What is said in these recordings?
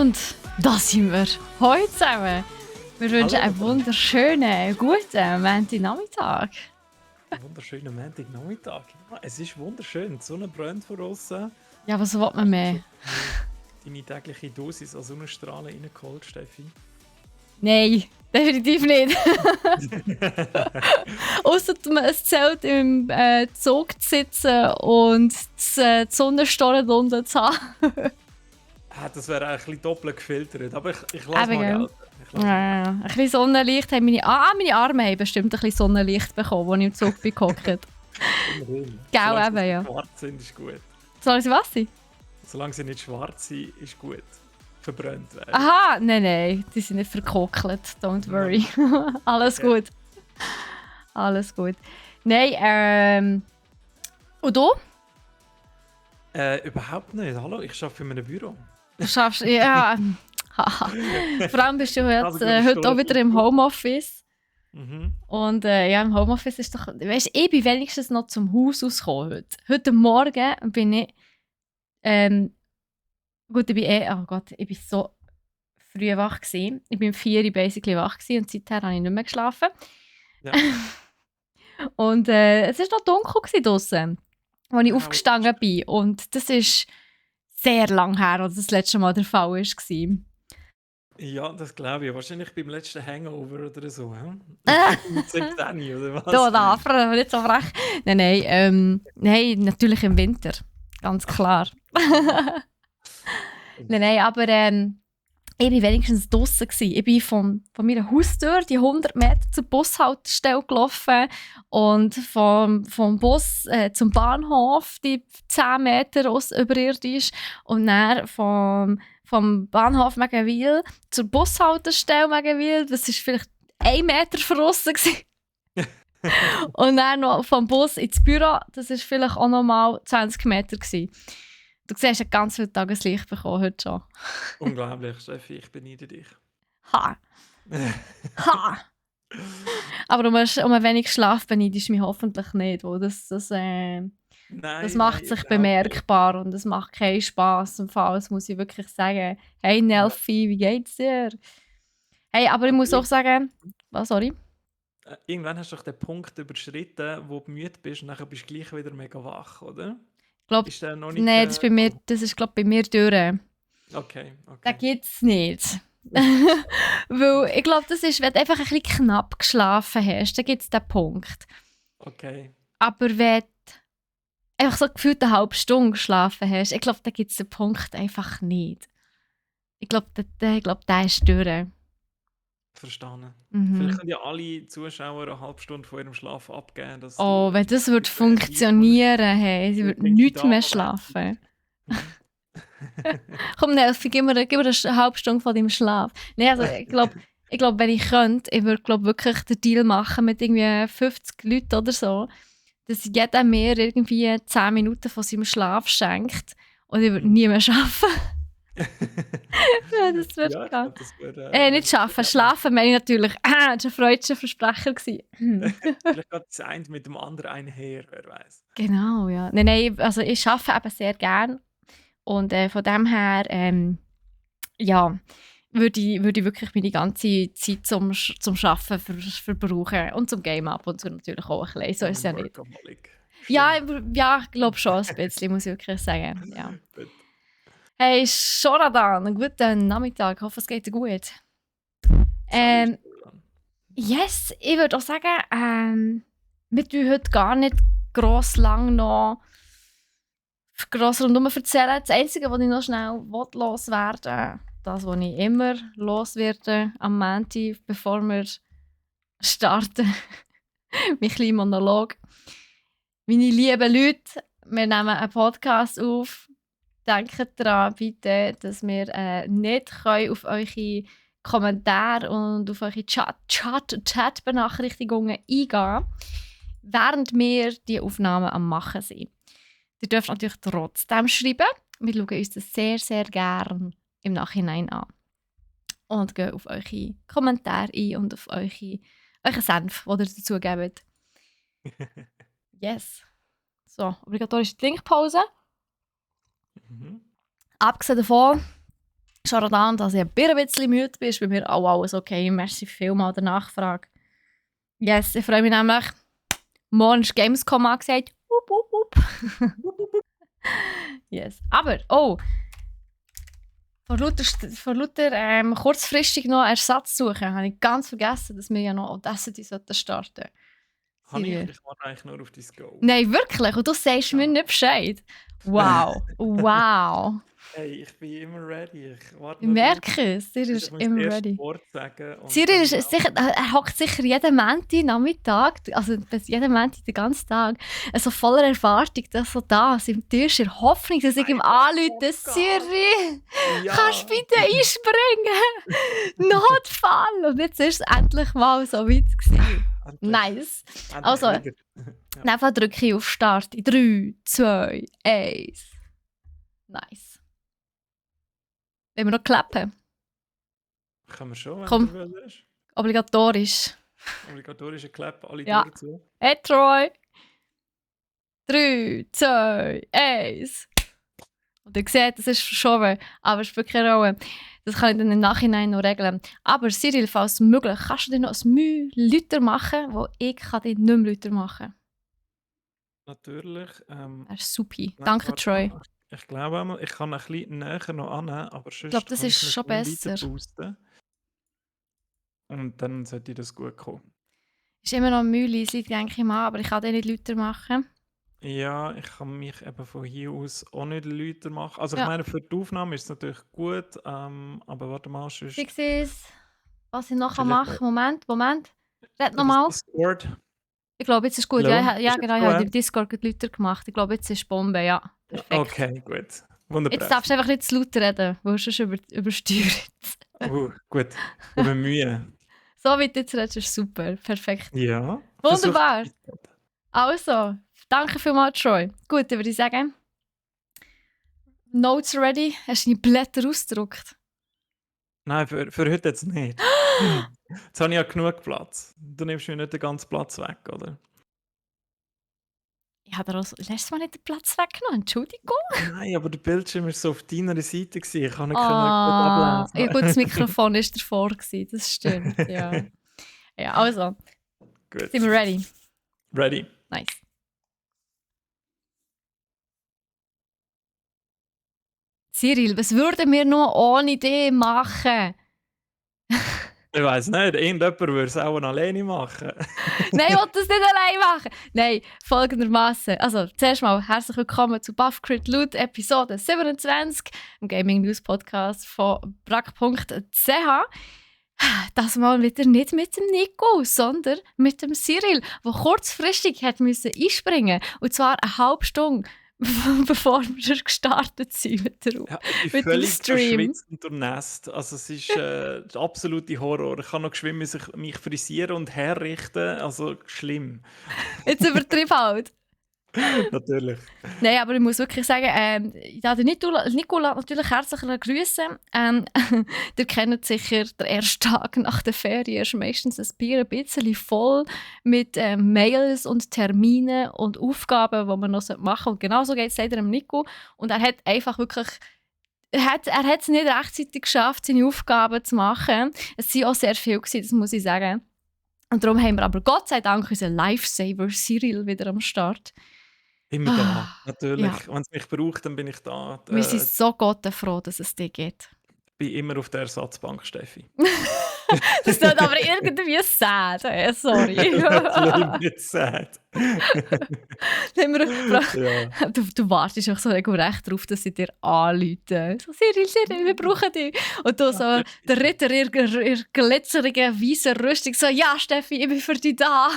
Und da sind wir. Heute zusammen. Wir wünschen einen wunderschönen, guten Montagnachmittag. Einen wunderschönen Montagnachmittag. Ja, es ist wunderschön. Die Sonne brennt von außen. Ja, was will man mehr? Deine tägliche Dosis an Sonnenstrahlen reingeholt, Steffi? Nein, definitiv nicht. Ausser es zählt im Zug zu sitzen und die Sonnenstrahlen unten zu haben. Das wäre ein bisschen doppelt gefiltert, aber ich lasse mal gelten. Ein bisschen Sonnenlicht haben meine Arme haben bestimmt ein bisschen Sonnenlicht bekommen, als ich im Zug bin gehockt. Gell, eben, ja. Schwarz sind, ist gut. Soll sie was sein? Solange sie nicht schwarz sind, ist gut. Verbrannt werden. Aha, nein, die sind nicht verkockelt. Don't worry. Alles gut. Alles gut. Nein, und du? Überhaupt nicht. Hallo, ich arbeite in einem Büro. Du schaffst, ja. Vor allem bist du heute auch wieder im Homeoffice. Mhm. Und ja, im Homeoffice ist doch... Weißt, ich bin wenigstens noch zum Haus ausgekommen heute. Heute Morgen bin ich... gut, ich bin so früh wach gewesen. Ich bin um 4 Uhr basically wach gewesen und seither habe ich nicht mehr geschlafen. Ja. Und es war noch dunkel draussen, als ich aufgestanden bin. Und das ist sehr lang her, als das letzte Mal der Fall war. Ja, das glaube ich. Wahrscheinlich beim letzten Hangover oder so. Mit 17 oder was? Da, nicht so frech. Nein, natürlich im Winter. Ganz klar. Nein, aber ich war wenigstens draussen. Ich bin von meiner Haustür die 100 Meter zur Bushaltestelle gelaufen und vom Bus zum Bahnhof die 10 Meter überirdisch und dann vom Bahnhof Megenwil zur Bushaltestelle Megenwil. Das war vielleicht 1 Meter von aussen. Und dann noch vom Bus ins Büro, das war vielleicht auch noch mal 20 Meter. Du siehst, ein ganz viel Tageslicht bekommen heute schon. Unglaublich, Steffi, ich beneide dich. Ha! Aber um ein wenig Schlaf beneidest du mich hoffentlich nicht, weil das macht sich bemerkbar und es macht keinen Spass. Im Fall, das muss ich wirklich sagen. Hey Nelfi, wie geht's dir? Hey, aber ich muss auch sagen... Oh, sorry. Irgendwann hast du doch den Punkt überschritten, wo du müde bist und dann bist du gleich wieder mega wach, oder? Glaub, ist der noch nicht, nein, das ist glaube bei mir durch. Okay. Das gibt es nicht. Weil ich glaube, das ist, wenn du einfach ein bisschen knapp geschlafen hast, dann gibt es den Punkt. Okay. Aber wenn du einfach so gefühlt eine halbe Stunde geschlafen hast, ich glaube, dann gibt es den Punkt einfach nicht. Ich glaube, der ist durch. Verstanden. Mhm. Vielleicht können ja alle Zuschauer eine halbe Stunde vor ihrem Schlaf abgeben. Dass wenn das würde funktionieren, hey, sie würden nichts mehr schlafen. Komm, Nelfi, gib mir eine halbe Stunde von deinem Schlaf. Nein, also ich glaube, wenn ich könnte, ich würde wirklich den Deal machen mit irgendwie 50 Leuten oder so, dass jeder mir irgendwie 10 Minuten von seinem Schlaf schenkt und ich würde nie mehr arbeiten. Ja, das wird geil. Nicht arbeiten, schlafen meine ich natürlich. Das war ein freudscher Versprecher. Vielleicht geht das eine mit dem anderen einher, wer weiß. Genau, ja. Nein, also ich arbeite eben sehr gerne. Und von dem her, ja, würde ich wirklich meine ganze Zeit zum Arbeiten verbrauchen. Und zum Game ab und zu natürlich auch ein bisschen. So ist es ja nicht. Ja, ich glaube schon ein bisschen, muss ich wirklich sagen. Ja. Hey, Shoradan, einen guten Nachmittag. Ich hoffe, es geht dir gut. Yes, ich würde auch sagen, wir tun heute gar nicht gross rundherum erzählen. Das Einzige, was ich noch schnell loswerden will, das, was ich immer loswerde am Montag, bevor wir starten, mein kleiner Monolog. Meine lieben Leute, wir nehmen einen Podcast auf. Denkt daran, bitte, dass wir nicht auf eure Kommentare und auf eure Chat-Benachrichtigungen eingehen, während wir die Aufnahmen am Machen sind. Ihr dürft natürlich trotzdem schreiben. Wir schauen uns das sehr, sehr gerne im Nachhinein an. Und gehen auf eure Kommentare ein und auf euren Senf, den ihr dazu gebt. Yes. So, obligatorische Trinkpause. Abgesehen davon Schon daran, dass ich ein bisschen müde bin, ist bei mir auch alles okay. Merci vielmals der Nachfrage. Yes, ich freue mich nämlich. Morgen ist Gamescom angesagt. Wupp, wupp, wupp. Yes. Aber, vor lauter kurzfristig noch Ersatz suchen, habe ich ganz vergessen, dass wir ja noch Audacity starten sollten. Ich warte eigentlich nur auf dein Go. Nein, wirklich? Und du sagst mir nicht Bescheid? Wow. Wow. Hey, ich bin immer ready. Ich merke es, Cyril ist immer ready. Cyril ist sicher, er hockt sicher jeden Montag-Nachmittag, also jeden Montag den ganzen Tag, so voller Erwartung, dass so da ist, im Tisch, in Hoffnung, dass ich ihm anrufe, Cyril, kannst du bitte einspringen? Notfall! Und jetzt ist es endlich mal so weit gewesen. Nice. Also, einfach drücke ich auf Start in 3, 2, 1. Nice. Wollen wir noch klappen? Können wir schon, wenn Komm. du willst. Obligatorisch. Obligatorische Klappe, alle Ja. dazu. Hey Troy! 3, 2, 1. Und ihr seht, das ist verschoben, aber es spielt keine Rolle. Das kann ich dann im Nachhinein noch regeln. Aber Cyril, falls möglich, kannst du dir noch ein Mühe lauter machen, wo ich dich nicht mehr lauter machen kann? Natürlich. Das ist supi. Danke, Troy. Ich glaube einmal, ich kann ein bisschen näher noch an, aber sonst Ich glaube, das kann ist mich schon ein besser. bisschen boosten. Und dann sollte das gut kommen. Ist immer noch ein Mühe, denke ich mal, aber ich kann den nicht lauter machen. Ja, ich kann mich eben von hier aus auch nicht lauter machen. Also Ja. ich meine, für die Aufnahme ist es natürlich gut, aber warte mal, sonst... Wie siehst was ich noch Vielleicht machen kann? Moment. Red nochmal. Discord. Ich glaube, jetzt ist gut. Hallo? Ja, Ist jetzt genau, ich habe im Discord lauter gemacht. Ich glaube, jetzt ist Bombe, ja. Perfekt. Okay, gut. Wunderbar. Jetzt darfst du einfach nicht zu laut reden, weil sonst übersteuert. Gut. Ich habe Mühe. So wie du jetzt redest, ist super. Perfekt. Ja. Wunderbar. Also, danke vielmals, Troy. Gut, dann würde ich sagen, Notes ready. Hast du deine Blätter ausgedruckt? Nein, für heute jetzt nicht. Jetzt habe ich ja genug Platz. Du nimmst mir nicht den ganzen Platz weg, oder? Ich habe dir letztes Mal nicht den Platz weggenommen. Entschuldigung. Nein, aber der Bildschirm war so auf deiner Seite. Ich kann nicht gut ablesen. Ja, gut, das Mikrofon war davor. Das stimmt, ja. Ja, also. Gut. Sind wir ready? Ready. Nice. Cyril, was würden wir noch ohne dich machen? Ich weiss nicht, irgendjemand würde es auch alleine machen. Nein, ich will das nicht alleine machen. Nein, folgendermaßen. Also, zuerst mal herzlich willkommen zu Buff Crit Loot Episode 27, dem Gaming News Podcast von brack.ch. Das mal wieder nicht mit dem Nico, sondern mit dem Cyril, der kurzfristig hat einspringen musste. Und zwar eine halbe Stunde, bevor wir gestartet sind mit dem Stream. Verschwitzt und durchnässt. Also es ist der absolute Horror. Ich kann noch geschwind mich frisieren und herrichten. Also schlimm. Jetzt übertrieb halt. Natürlich. Nein, aber ich muss wirklich sagen, ich darf den Nico natürlich herzlich grüßen. Ihr kennt sicher, der erste Tag nach der Ferien ist meistens ein bisschen voll mit Mails und Terminen und Aufgaben, die man noch machen sollte. Und genauso geht es leider dem Nico. Und er hat einfach wirklich... Er hat es nicht rechtzeitig geschafft, seine Aufgaben zu machen. Es waren auch sehr viele, das muss ich sagen. Und darum haben wir aber Gott sei Dank unseren Lifesaver Cyril wieder am Start. Immer da, natürlich. Ja. Wenn es mich braucht, dann bin ich da. Wir sind so froh, dass es dir geht. Ich bin immer auf der Ersatzbank, Steffi. Das tut aber irgendwie sad. Sorry. Das ist nicht sad. Ja. Du wartest auch so recht darauf, dass sie dir anrufen. So, Cyril, wir brauchen dich. Und du so, der Ritter in glitzerigen, weißen Rüstung, so, ja, Steffi, ich bin für dich da.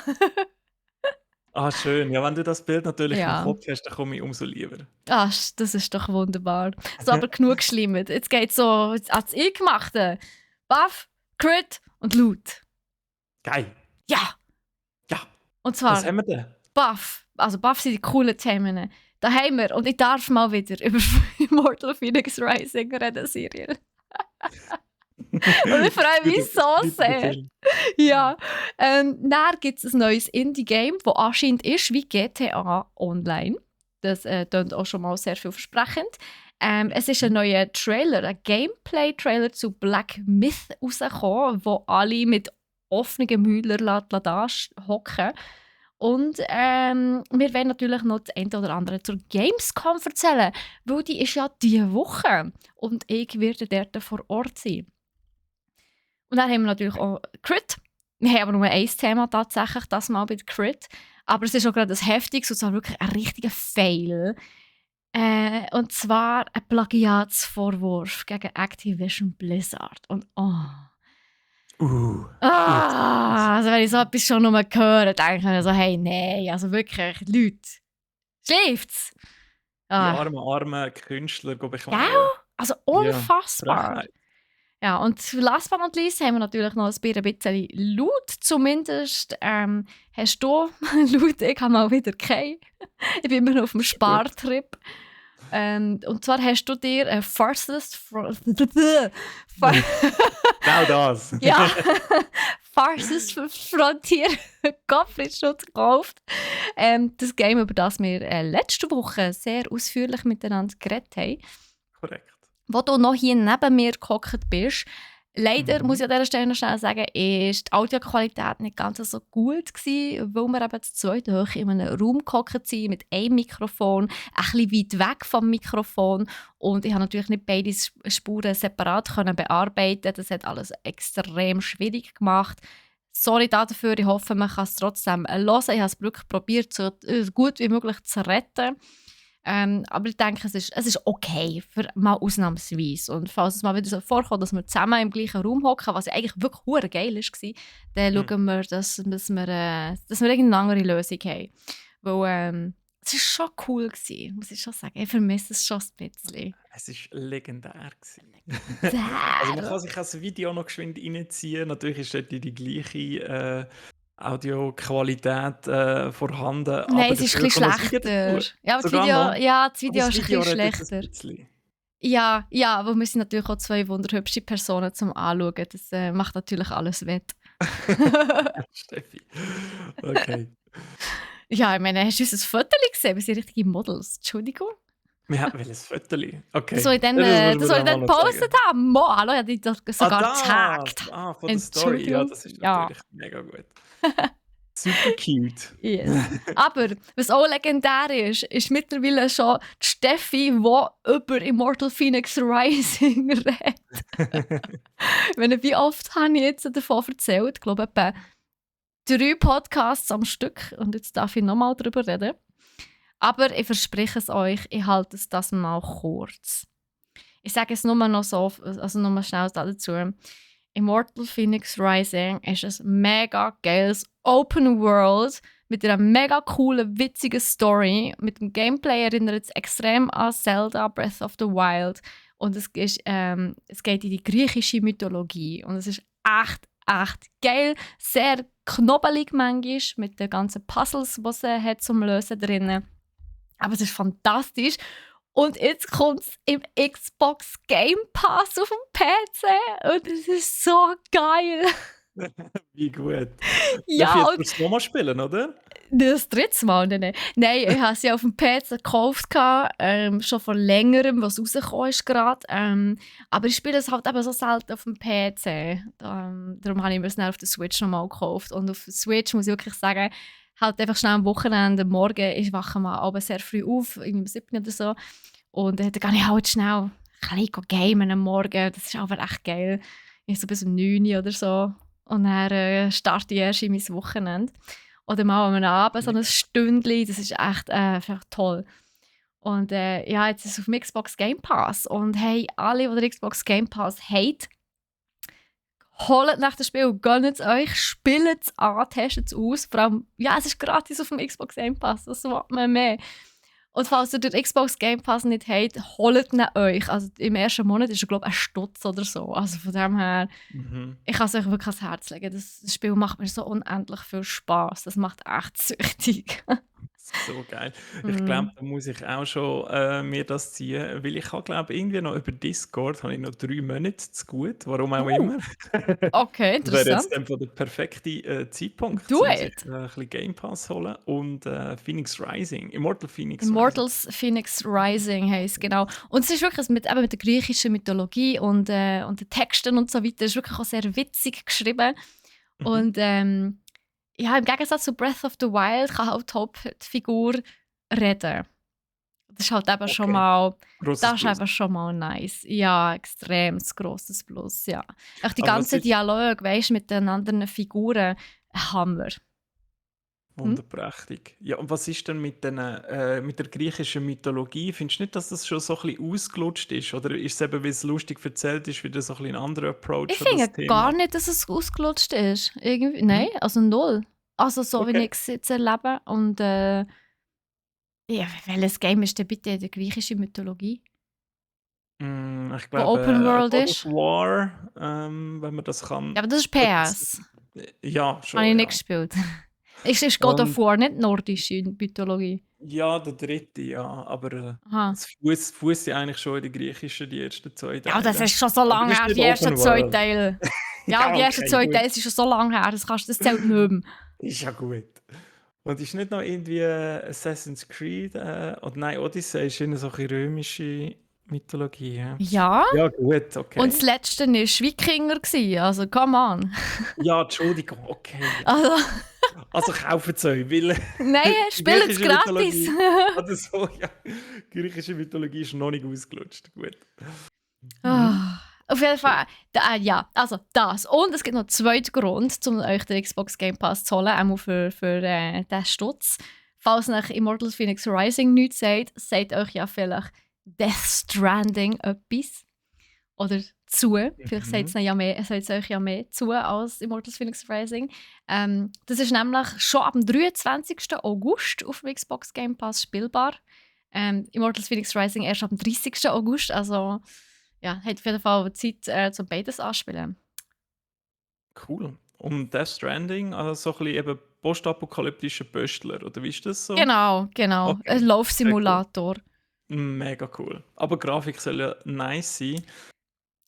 Ah, schön. Ja, wenn du das Bild natürlich im Kopf hast, dann komme ich umso lieber. Ah, das ist doch wunderbar. So, aber genug geschlimmt. Jetzt geht es so ans Eingemachte. Buff, Crit und Loot. Geil. Ja. Ja. Und zwar... Was haben wir denn? Buff. Also Buff sind die coolen Themen. Da haben wir, und ich darf mal wieder über Immortal Phoenix Rising reden, Cyril. Und ich freue mich so sehr. Ja. Dann gibt es ein neues Indie-Game, das anscheinend ist wie GTA Online. Das klingt auch schon mal sehr vielversprechend. Es ist ein neuer Trailer, ein Gameplay-Trailer zu Black Myth rausgekommen, wo alle mit offenen Mündern da hocken. Und wir werden natürlich noch das eine oder andere zur Gamescom erzählen, weil die ist ja diese Woche und ich werde dort vor Ort sein. Und dann haben wir natürlich auch Crit. Wir haben aber nur ein Thema tatsächlich, das mal bei Crit. Aber es ist auch gerade ein heftiges und zwar wirklich ein richtiger Fail. Und zwar ein Plagiatsvorwurf gegen Activision Blizzard. Und also wenn ich so etwas schon nur höre, denke ich mir so, hey, nein, also wirklich, Leute, schläft's? Die armen Künstler, glaube ich. Ja, also unfassbar. Frechheit. Ja, und last but not least haben wir natürlich noch ein bisschen Loot. Zumindest hast du Loot, ich habe mal wieder keinen. Ich bin immer noch auf dem Spartrip. Und zwar hast du dir Farthest Genau das. ja, Farthest Frontier Kopfschutz gekauft. Das Game, über das wir letzte Woche sehr ausführlich miteinander geredet haben. Korrekt. Wo du noch hier neben mir gehockt bist. Leider, muss ich an dieser Stelle noch schnell sagen, ist die Audioqualität nicht ganz so gut gewesen, weil wir eben zu zweit hoch in einem Raum gehockt sind mit einem Mikrofon, ein bisschen weit weg vom Mikrofon. Und ich habe natürlich nicht beide Spuren separat bearbeiten. Das hat alles extrem schwierig gemacht. Sorry dafür, ich hoffe, man kann es trotzdem hören. Ich habe es wirklich probiert, so gut wie möglich zu retten. Aber ich denke, es ist okay, für mal ausnahmsweise. Und falls es mal wieder so vorkommt, dass wir zusammen im gleichen Raum hocken, was ja eigentlich wirklich hure geil war, dann schauen wir, dass wir irgendeine andere Lösung haben. Weil es war schon cool gewesen, muss ich schon sagen. Ich vermisse es schon ein bisschen. Es war legendär. Also man kann sich das Video noch geschwind reinziehen. Natürlich ist dort die gleiche Audioqualität vorhanden. Nein, aber es ist ein bisschen schlechter. Ja, aber das Video ist ein bisschen schlechter. Ja, aber wir sind natürlich auch zwei wunderhübsche Personen zum Anschauen. Das macht natürlich alles wett. Steffi. Okay. Ja, ich meine, hast du unser Foto gesehen? Wir sind richtige Models. Entschuldigung. Wir haben ein Foto. Okay. Das soll ich dann gepostet haben. Hallo, ich habe dich sogar gezeigt. Von der Story. Ja, das ist natürlich mega gut. Super cute. Yes. Aber was auch legendär ist mittlerweile schon die Steffi, die über Immortal Phoenix Rising redet. Wie oft habe ich jetzt davon erzählt? Ich glaube, etwa 3 Podcasts am Stück. Und jetzt darf ich nochmal darüber reden. Aber ich verspreche es euch, ich halte es das mal kurz. Ich sage es nur noch so, also nur schnell dazu. Immortal Phoenix Rising ist ein mega geiles Open World mit einer mega coolen, witzigen Story. Mit dem Gameplay erinnert es extrem an Zelda Breath of the Wild. Und es geht in die griechische Mythologie. Und es ist echt geil. Sehr knobbelig manchmal mit den ganzen Puzzles, die es hat zum Lösen drinnen. Aber es ist fantastisch. Und jetzt kommt es im Xbox Game Pass auf dem PC. Und es ist so geil. Wie gut. Ja, darf ich jetzt nochmal spielen, oder? Das dritte Mal. Nein, ich habe sie auf dem PC gekauft, schon vor längerem, was rausgekommen ist gerade. Aber ich spiele es halt eben so selten auf dem PC. Darum habe ich mir es dann auf der Switch nochmal gekauft. Und auf der Switch muss ich wirklich sagen, halt einfach schnell am Wochenende, morgen, ich wache mal abends sehr früh auf, irgendwie um 7 oder so. Und dann gehe ich halt schnell ein bisschen gamen am Morgen. Das ist aber echt geil. Ich so bis um 9 oder so. Und dann starte ich erst in mein Wochenende. Oder mal am Abend so ein Stündchen. Das ist echt toll. Und jetzt ist es auf dem Xbox Game Pass. Und hey, alle, die den Xbox Game Pass haben, holt nach dem Spiel, gönnt es euch, spielt es an, testet es aus. Vor allem, es ist gratis auf dem Xbox Game Pass, das will man mehr. Und falls ihr den Xbox Game Pass nicht habt, holt ihn euch. Also im ersten Monat ist er, glaube ich, ein Stutz oder so. Also von dem her, ich kann es euch wirklich ans Herz legen. Das Spiel macht mir so unendlich viel Spass. Das macht echt süchtig. So geil. Ich glaube, Mm. da muss ich auch schon mir das ziehen, weil ich habe, glaube irgendwie noch über Discord habe ich noch 3 Monate zu gut, warum auch immer. Okay, Das wäre jetzt interessant. dann der perfekte Zeitpunkt, Do um sich it! ein bisschen Game Pass holen und Phoenix Rising, Immortal Phoenix Rising. Immortals Phoenix Rising heisst genau. Und es ist wirklich eben mit der griechischen Mythologie und den Texten und so weiter, ist wirklich auch sehr witzig geschrieben. Mhm. Und ja, im Gegensatz zu Breath of the Wild kann halt die Hauptfigur reden. Das ist halt eben schon Okay, mal, grosses das ist Plus. eben schon mal nice. Ja, extrem grosses Plus, ja. Auch die Aber was ganzen ist Dialoge, weißt du, mit den anderen Figuren, ein Hammer. Hm? wunderprächtig. Ja, und was ist denn mit der griechischen Mythologie? Findest du nicht, dass das schon so ein bisschen ausgelutscht ist? Oder ist es eben, weil es lustig erzählt ist, wieder so ein bisschen ein anderer Ich Approach an das finde gar Thema? nicht, dass es ausgelutscht ist. Irgendwie, Mhm. nein, also null. Also so, wie Okay. ich es jetzt erlebe. Und ja, welches Game ist denn bitte die griechische Mythologie? Ich Wo glaube, Open World God of ist? War, wenn man das Ja, kann. aber das ist Etwas, PS. ja, Habe schon, ich nicht ja. gespielt. Ist God of Und War nicht nordische Mythologie? ja, der dritte, ja, aber Aha. es fußt ja eigentlich schon in der griechischen, die ersten zwei Ja, das Teile. ist schon so Aber lange das ist her, nicht die ersten Open zwei World. Teile. Ja, die Ja, ersten okay, zwei gut. Teile sind schon so lange her, das zählt nicht mehr. Ist ja gut. Und ist nicht noch irgendwie Assassin's Creed, oder nein, Odyssey ist eher so ein bisschen römische Mythologie, ja? Ja, Ja, gut, und das okay. letzte war Wikinger, also come on. Ja, Entschuldigung, okay. Also, Also kaufen es euch, weil nein, die spielt es griechische gratis. Mythologie, oder so, ja, die griechische Mythologie ist noch nicht ausgelutscht. Gut. Mhm. Ah, auf jeden Schön. Fall, ja, also das. Und es gibt noch einen zweiten Grund, um euch den Xbox Game Pass zu holen, auch für den Stutz. Falls nach Immortals Phoenix Rising nichts sagt euch ja vielleicht Death Stranding etwas. Oder zu. Vielleicht sagt Mhm. es euch ja mehr zu als Immortals Phoenix Rising. Das ist nämlich schon ab dem 23. August auf dem Xbox Game Pass spielbar. Immortals Phoenix Rising erst ab dem 30. August. Also ja, hat auf jeden Fall Zeit zum beides anspielen. Cool. Und Death Stranding, also so ein bisschen eben postapokalyptischer Pöstler, oder wie ist das so? Genau, genau. Ein Okay, sehr cool. Laufsimulator. Mega cool. Aber die Grafik soll ja nice sein.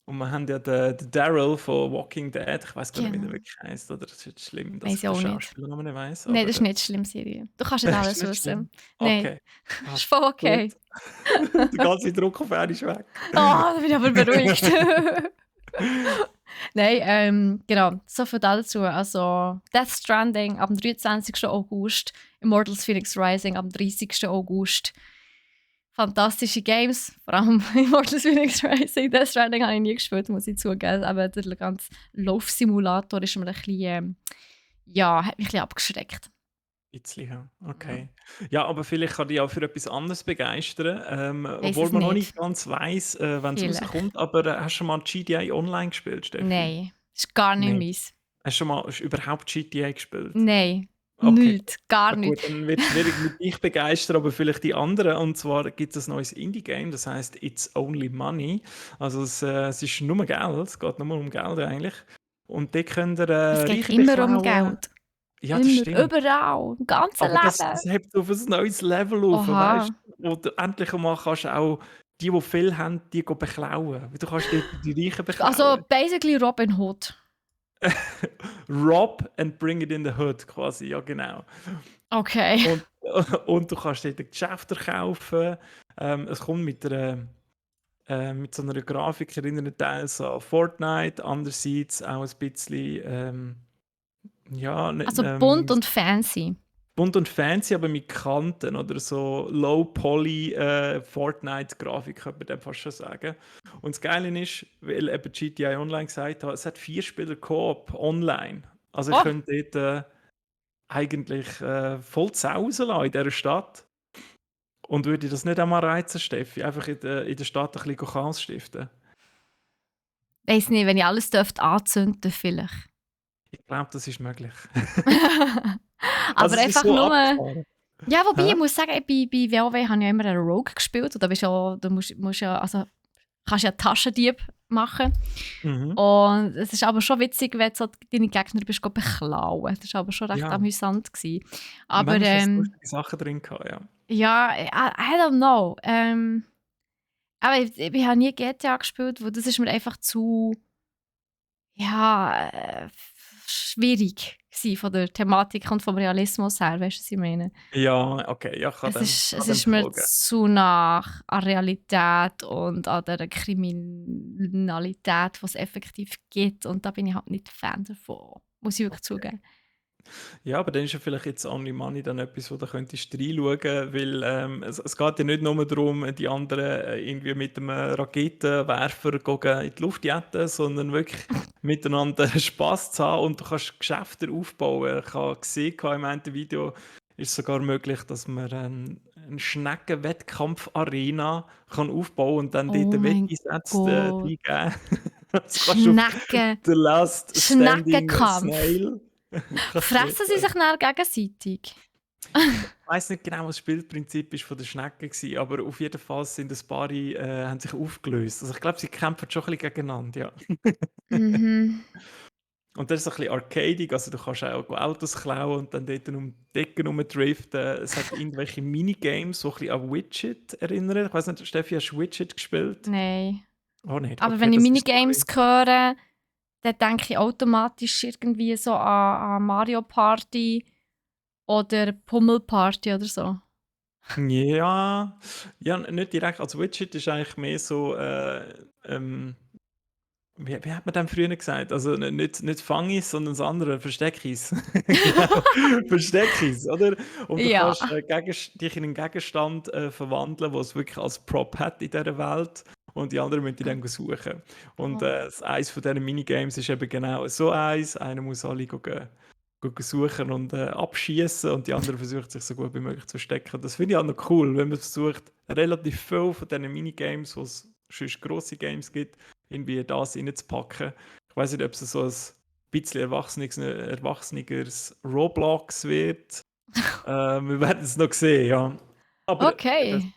Und wir haben ja den Daryl von Walking Dead, ich weiß gar nicht, wie der Genau. wirklich heißt, oder? Das ist jetzt schlimm, dass Weiß ich ich den auch nicht. Schauspielernamen nicht weiss, Nein, aber das ist nicht schlimm, Siri. Du kannst nicht das ist alles nicht schlimm. wissen. Nein, Okay, ist passt. voll Gut. okay. Der ganze Druck auf einmal ist weg. Da bin ich aber beruhigt. Nein, genau, so viel dazu. Also Death Stranding am 23. August, Immortals Phoenix Rising am 30. August. Fantastische Games, vor allem Immortals Phoenix Rising. Death Stranding habe ich nie gespielt, muss ich zugeben. Aber der ganze Laufsimulator ist mir ein bisschen, ja, hat mich ein bisschen abgeschreckt. Bisschen, ja. Ja. Okay. Ja, aber vielleicht kann dich auch für etwas anderes begeistern, Weiss obwohl es man noch nicht nicht. ganz weiss, wann es Vielleicht. rauskommt. Aber hast du schon mal GTA Online gespielt, Steffi? Nein, ist gar nicht Nein. meins. Hast du überhaupt GTA gespielt? Nein, Okay, nichts, gar ja gut, nicht. dann wird es schwierig mit dich begeistern, aber vielleicht die anderen. Und zwar gibt es ein neues Indie-Game, das heißt It's Only Money. Also es ist nur Geld, es geht nur um Geld eigentlich. Und die könnt ihr Es geht Reiche immer um beklauen. Geld. Ja, das Immer, stimmt. überall, im ganzen Aber das Leben. hebt auf ein neues Level auf, weißt Oha. du? Wo du endlich einmal kannst auch die viel haben, die go beklauen. Weil du kannst dort die Reichen Also beklauen. basically Robin Hood. Rob and bring it in the hood, quasi, ja genau. Okay. Und, und du kannst dort Geschäfte kaufen. Es kommt mit so einer Grafik, erinnert teils an Fortnite, andererseits auch ein bisschen, ja, Also bunt und fancy. bunt und fancy, aber mit Kanten oder so Low-Poly Fortnite-Grafik, könnte man dem fast schon sagen. Und das Geile ist, weil eben GTA Online gesagt hat, es hat 4 Spieler Koop online. Also ich Oh, könnte dort eigentlich voll zu Hause lassen in dieser Stadt. Und würde das nicht einmal reizen, Steffi? Einfach in der Stadt ein bisschen Chaos stiften? weiß nicht, wenn ich alles dürfte anzünden, vielleicht. Ich glaube, das ist möglich. Also Aber es ist einfach so nur. abgefahren. Ja, wobei Hä? ich muss sagen, bei WoW habe ich ja immer einen Rogue gespielt. Und da bist ja, du musst ja, also kannst ja Taschendieb machen. Mhm. Und es ist aber schon witzig, wenn du so deine Gegner bist, beklauen. Das war aber schon recht Ja, amüsant gewesen. Aber manchmal hat es lustige Sachen drin gehabt, ja. ja, I don't know. Aber ich habe nie GTA gespielt, weil das ist mir einfach zu ja, schwierig gewesen von der Thematik und vom Realismus her, weißt du, was ich meine? Ja, okay, ja, Es ist, kann es dem ist mir folgen. zu nah an Realität und an der Kriminalität, die es effektiv gibt. Und da bin ich halt nicht Fan davon. Muss ich wirklich zugeben. Ja, aber dann ist ja vielleicht jetzt Only Money dann etwas, wo du könntest reinschauen, weil es geht ja nicht nur darum, die anderen irgendwie mit einem Raketenwerfer gehen in die Luft zu jetten, sondern wirklich miteinander Spass zu haben und du kannst Geschäfte aufbauen. Ich habe gesehen, im einen Video ist es sogar möglich, dass man eine Schneckenwettkampf-Arena kann aufbauen und dann dort Oh mein Wetteinsätze Gott. reingeben. Das kannst du auf Schnecken. The Last Standing Schneckenkampf. Snail. Kannst du Fressen sie sich dann gegenseitig? Ich weiß nicht genau, was das Spielprinzip ist von der Schnecke war, aber auf jeden Fall sind ein paar haben sich aufgelöst. Also ich glaube, sie kämpfen schon ein bisschen gegeneinander, ja. Mhm. Und das ist so ein bisschen arcadig, also du kannst auch Autos klauen und dann dort um die Ecken rumdriften. Es hat irgendwelche Minigames, die ein bisschen an Widget erinnern. Ich weiß nicht, Steffi, hast du Widget gespielt? Nein. Oh nicht, Aber okay, wenn ich das ist so ein Minigames bisschen... höre, dann denke ich automatisch irgendwie so an Mario Party oder Pummel Party oder so. Ja, ja, nicht direkt. Also Widget ist eigentlich mehr so, wie hat man dem früher gesagt? Also nicht Fangis, sondern das andere, Versteckis. Genau, Versteckis, oder? Und du Ja. kannst dich in einen Gegenstand verwandeln, was es wirklich als Prop hat in dieser Welt. Und die anderen müssen die dann suchen. Und eins von diesen Minigames ist eben genau so eins. Einer muss alle suchen und abschießen und die anderen versuchen sich so gut wie möglich zu verstecken. Das finde ich auch noch cool, wenn man versucht, relativ viel von diesen Minigames, wo es sonst grosse Games gibt, irgendwie das reinzupacken. Ich weiß nicht, ob es so ein bisschen erwachseneres Roblox wird. Wir werden es noch sehen, ja. Aber Okay.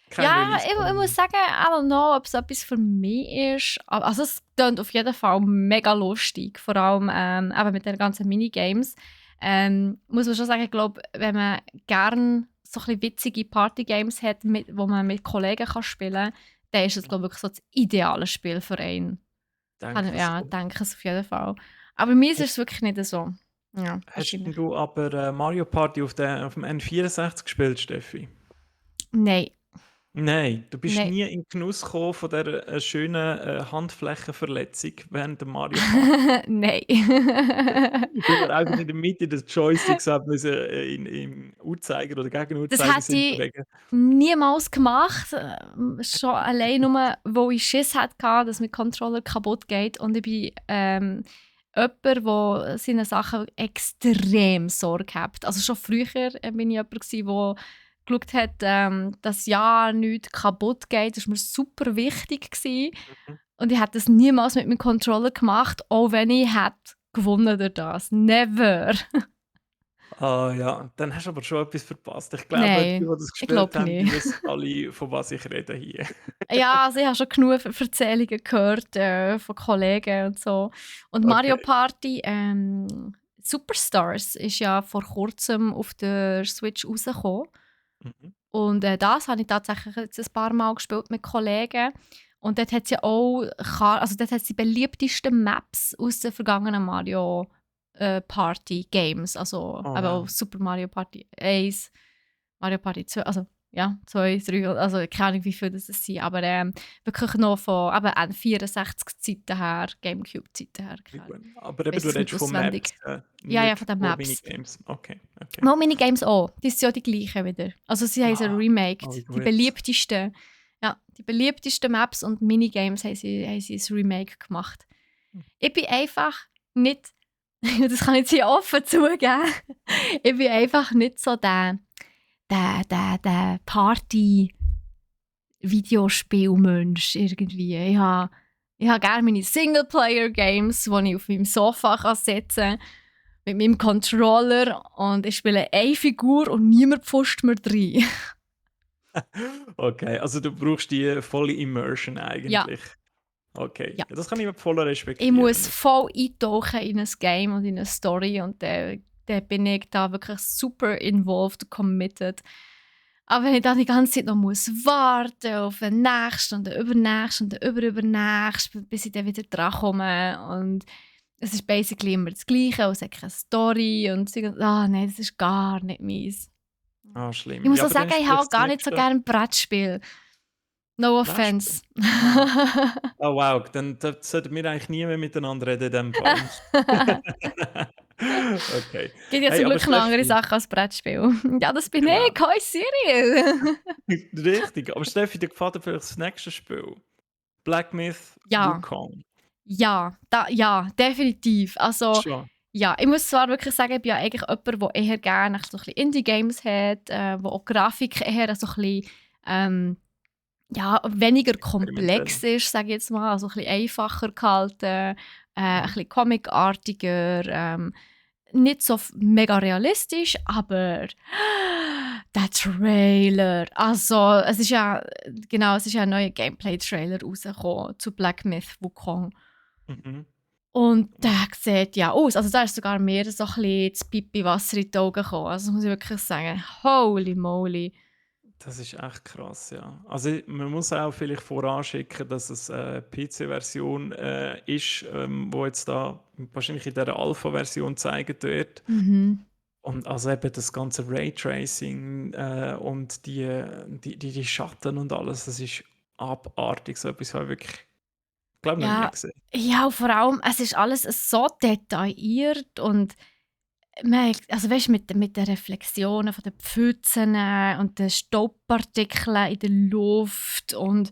kein Ja, Release. ich muss sagen, I don't know, ob es etwas für mich ist. Also es klingt auf jeden Fall mega lustig, vor allem eben mit den ganzen Minigames. Muss man schon sagen, ich glaube, wenn man gerne so ein bisschen witzige Partygames hat, wo man mit Kollegen kann spielen kann, dann ist es, glaube ich, wirklich so das ideale Spiel für einen. Denke es. Ja, denke es auf jeden Fall. Aber mir ist es wirklich nicht so. Ja, Hast wahrscheinlich. du aber Mario Party auf dem N64 gespielt, Steffi? Nein, Nein, du bist nein. nie in den Genuss gekommen von dieser schönen Handflächenverletzung während dem Mario Party. Nein. Weil man einfach in der Mitte des Joysticks hat müssen, im Uhrzeiger oder gegen den Das Uhrzeigersinn hätte ich bewegen. niemals gemacht. Schon allein nur, wo ich Schiss hatte, dass mein Controller kaputt geht. Und ich bin jemand, der seine Sachen extrem Sorge hat. Also schon früher bin ich jemand, der geschaut hat, dass ja nichts kaputt geht. Das war mir super wichtig gewesen. Mhm. Und ich hätte das niemals mit meinem Controller gemacht, auch wenn ich hätte gewonnen durch das. Never. Ah ja, dann hast du aber schon etwas verpasst. Ich glaube, die, die Nein, das ich gespielt glaube haben, die nicht. wissen alle, von was ich rede hier. Ja, also ich habe schon genug Erzählungen gehört von Kollegen und so. Und Okay. Mario Party Superstars ist ja vor kurzem auf der Switch rausgekommen. Mhm. Und das habe ich tatsächlich jetzt ein paar Mal gespielt mit Kollegen. Und dort hat es ja auch also dort hat's die beliebtesten Maps aus den vergangenen Mario Party Games. Also Oh eben auch wow. Super Mario Party 1, Mario Party 2, also ja, 2, 3, also keine Ahnung, wie viele das sind, aber wirklich noch von eben N64-Zeiten her, Gamecube-Zeiten her, Wie keine Ahnung. gut. Aber Ich eben, weiss du es nicht redest von Maps, auswendig. Ja, ja, nicht von den von Maps. Minigames. Okay, okay. Mal Minigames auch, die sind ja die gleichen wieder. Also sie haben sie Ah, oh, remaked. Die gut. beliebtesten, ja, die beliebtesten Maps und Minigames haben sie ein Remake gemacht. Ich bin einfach nicht, das kann ich jetzt hier offen zugeben, ich bin einfach nicht so der Party-Videospielmensch irgendwie. Ich habe gerne meine Singleplayer-Games, die ich auf meinem Sofa setzen kann, mit meinem Controller und ich spiele eine Figur und niemand pfuscht mir rein. Okay, also du brauchst die volle Immersion Ja, eigentlich. Okay, Ja. ja, das kann ich voll Ich respektieren. muss voll eintauchen in ein Game und in eine Story und dann bin ich da wirklich super involved, committed. Aber wenn ich dann die ganze Zeit noch muss warten auf den nächsten und den übernächsten und den überübernächsten, bis ich dann wieder dran komme und es ist basically immer das Gleiche und es hat keine Story und nein, das ist gar nicht meins. Ah, Ich schlimm. muss Ja, auch aber dann sagen, ist ich vielleicht habe das gar nicht so nächste gerne Brettspiele. No Brettspiel. offense. Ah. Oh wow, dann sollten wir eigentlich nie mehr miteinander reden in dem Fall. Okay. Gibt ja Hey, zum aber Glück noch andere Steffi, Sachen als Brettspiel. Ja, das bin genau. ich, hoi Cyril. Richtig. Aber Steffi, dir gefällt dir vielleicht das nächste Spiel? Black Myth Ja, Wukong. ja, definitiv. Also, Schon. ja, ich muss zwar wirklich sagen, ich bin ja eigentlich jemand, der eher gerne so ein bisschen Indie-Games hat, wo auch die Grafik eher so ein bisschen, ja, weniger Experimentell. komplex ist, sage ich jetzt mal, also ein bisschen einfacher gehalten, ein bisschen comicartiger, nicht so mega realistisch, aber der Trailer, also es ist ja ein neuer Gameplay-Trailer rausgekommen zu Black Myth Wukong. Mhm. Und der sieht ja aus, also da ist sogar mir so ein bisschen das Pipi-Wasser in die Augen gekommen, also das muss ich wirklich sagen, holy moly. Das ist echt krass, ja. Also man muss auch vielleicht voranschicken, dass es eine PC-Version ist, wo jetzt da wahrscheinlich in dieser Alpha-Version gezeigt wird. Mhm. Und also eben das ganze Raytracing und die Schatten und alles, das ist abartig. So etwas habe ich wirklich, glaube noch nie Ja, gesehen. ja, und vor allem, es ist alles so detailliert und also weißt, mit den Reflexionen von den Pfützen und den Staubpartikeln in der Luft und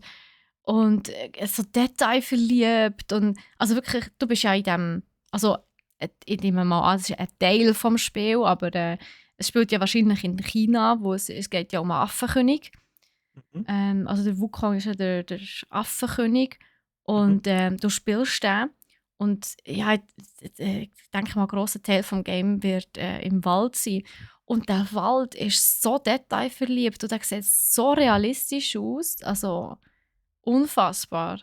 so detailverliebt und also wirklich, du bist ja in dem, also ich nehme mal an, es ist ein Teil vom Spiel, aber es spielt ja wahrscheinlich in China, wo es geht ja um einen Affenkönig. Mhm. Also der Wukong ist ja der Affenkönig Mhm. und du spielst den und ja, ich denke mal, ein grosser Teil des Game wird im Wald sein. Und der Wald ist so detailverliebt und der sieht so realistisch aus, also unfassbar.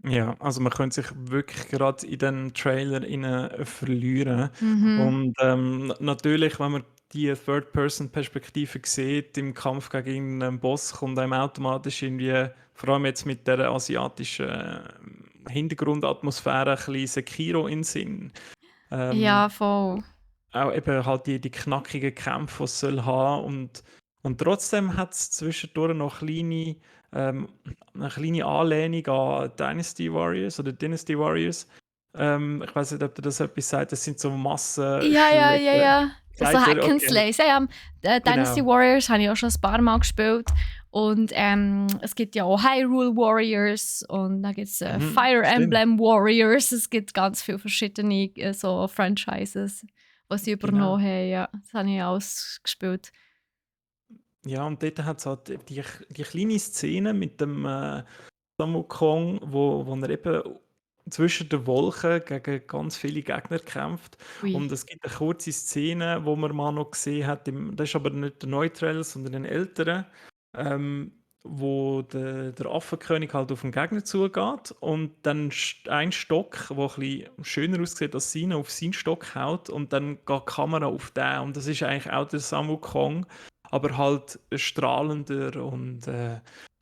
Ja, also man könnte sich wirklich gerade in den Trailer rein verlieren. Mhm. Und natürlich, wenn man die Third-Person-Perspektive sieht im Kampf gegen einen Boss, kommt einem automatisch irgendwie, vor allem jetzt mit der asiatischen Hintergrundatmosphäre, ein bisschen Sekiro in den Sinn. Ja, Ähm, voll. auch eben halt die knackigen Kämpfe, die es soll haben und trotzdem hat es zwischendurch noch eine kleine Anlehnung an Dynasty Warriors oder Dynasty Warriors. Ich weiß nicht, ob dir das etwas sagt. Das sind so Massenschläge. Ja. So Sagt Hack er, and okay, Slay. Ja, Dynasty genau. Warriors habe ich auch schon ein paar Mal gespielt. Und es gibt ja auch Hyrule Warriors und dann gibt es Mhm, Fire stimmt, Emblem Warriors. Es gibt ganz viele verschiedene so Franchises, die sie genau. übernommen haben. Ja, das habe ich alles gespielt. Ja, und dort hat es halt die kleine Szene mit dem Samu Kong, wo er eben zwischen den Wolken gegen ganz viele Gegner kämpft. Ui. Und es gibt eine kurze Szene, wo man mal noch gesehen hat, das ist aber nicht der neue Trailer, sondern ein älterer, wo der Affenkönig halt auf den Gegner zugeht und dann ein Stock, der ein bisschen schöner aussieht als seiner, auf seinen Stock haut und dann geht die Kamera auf den. Und das ist eigentlich auch der Samu Kong, aber halt strahlender und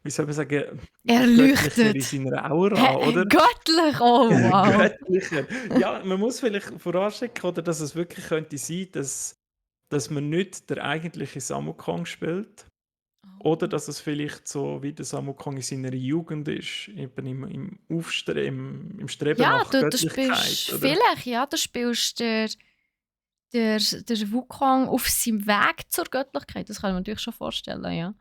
wie soll man sagen, göttlicher in Erleuchtet. seiner Aura, oder? Göttlich, oh wow. Göttlicher. Ja, man muss vielleicht vorausschicken, oder dass es wirklich könnte sein, dass man nicht der eigentliche Samu Kong spielt. Oder dass es vielleicht so wie der Samu Kong in seiner Jugend ist, eben im Streben Ja, nach du Göttlichkeit, spielst oder? vielleicht, ja, du spielst der Wukong auf seinem Weg zur Göttlichkeit. Das kann man natürlich schon vorstellen, ja.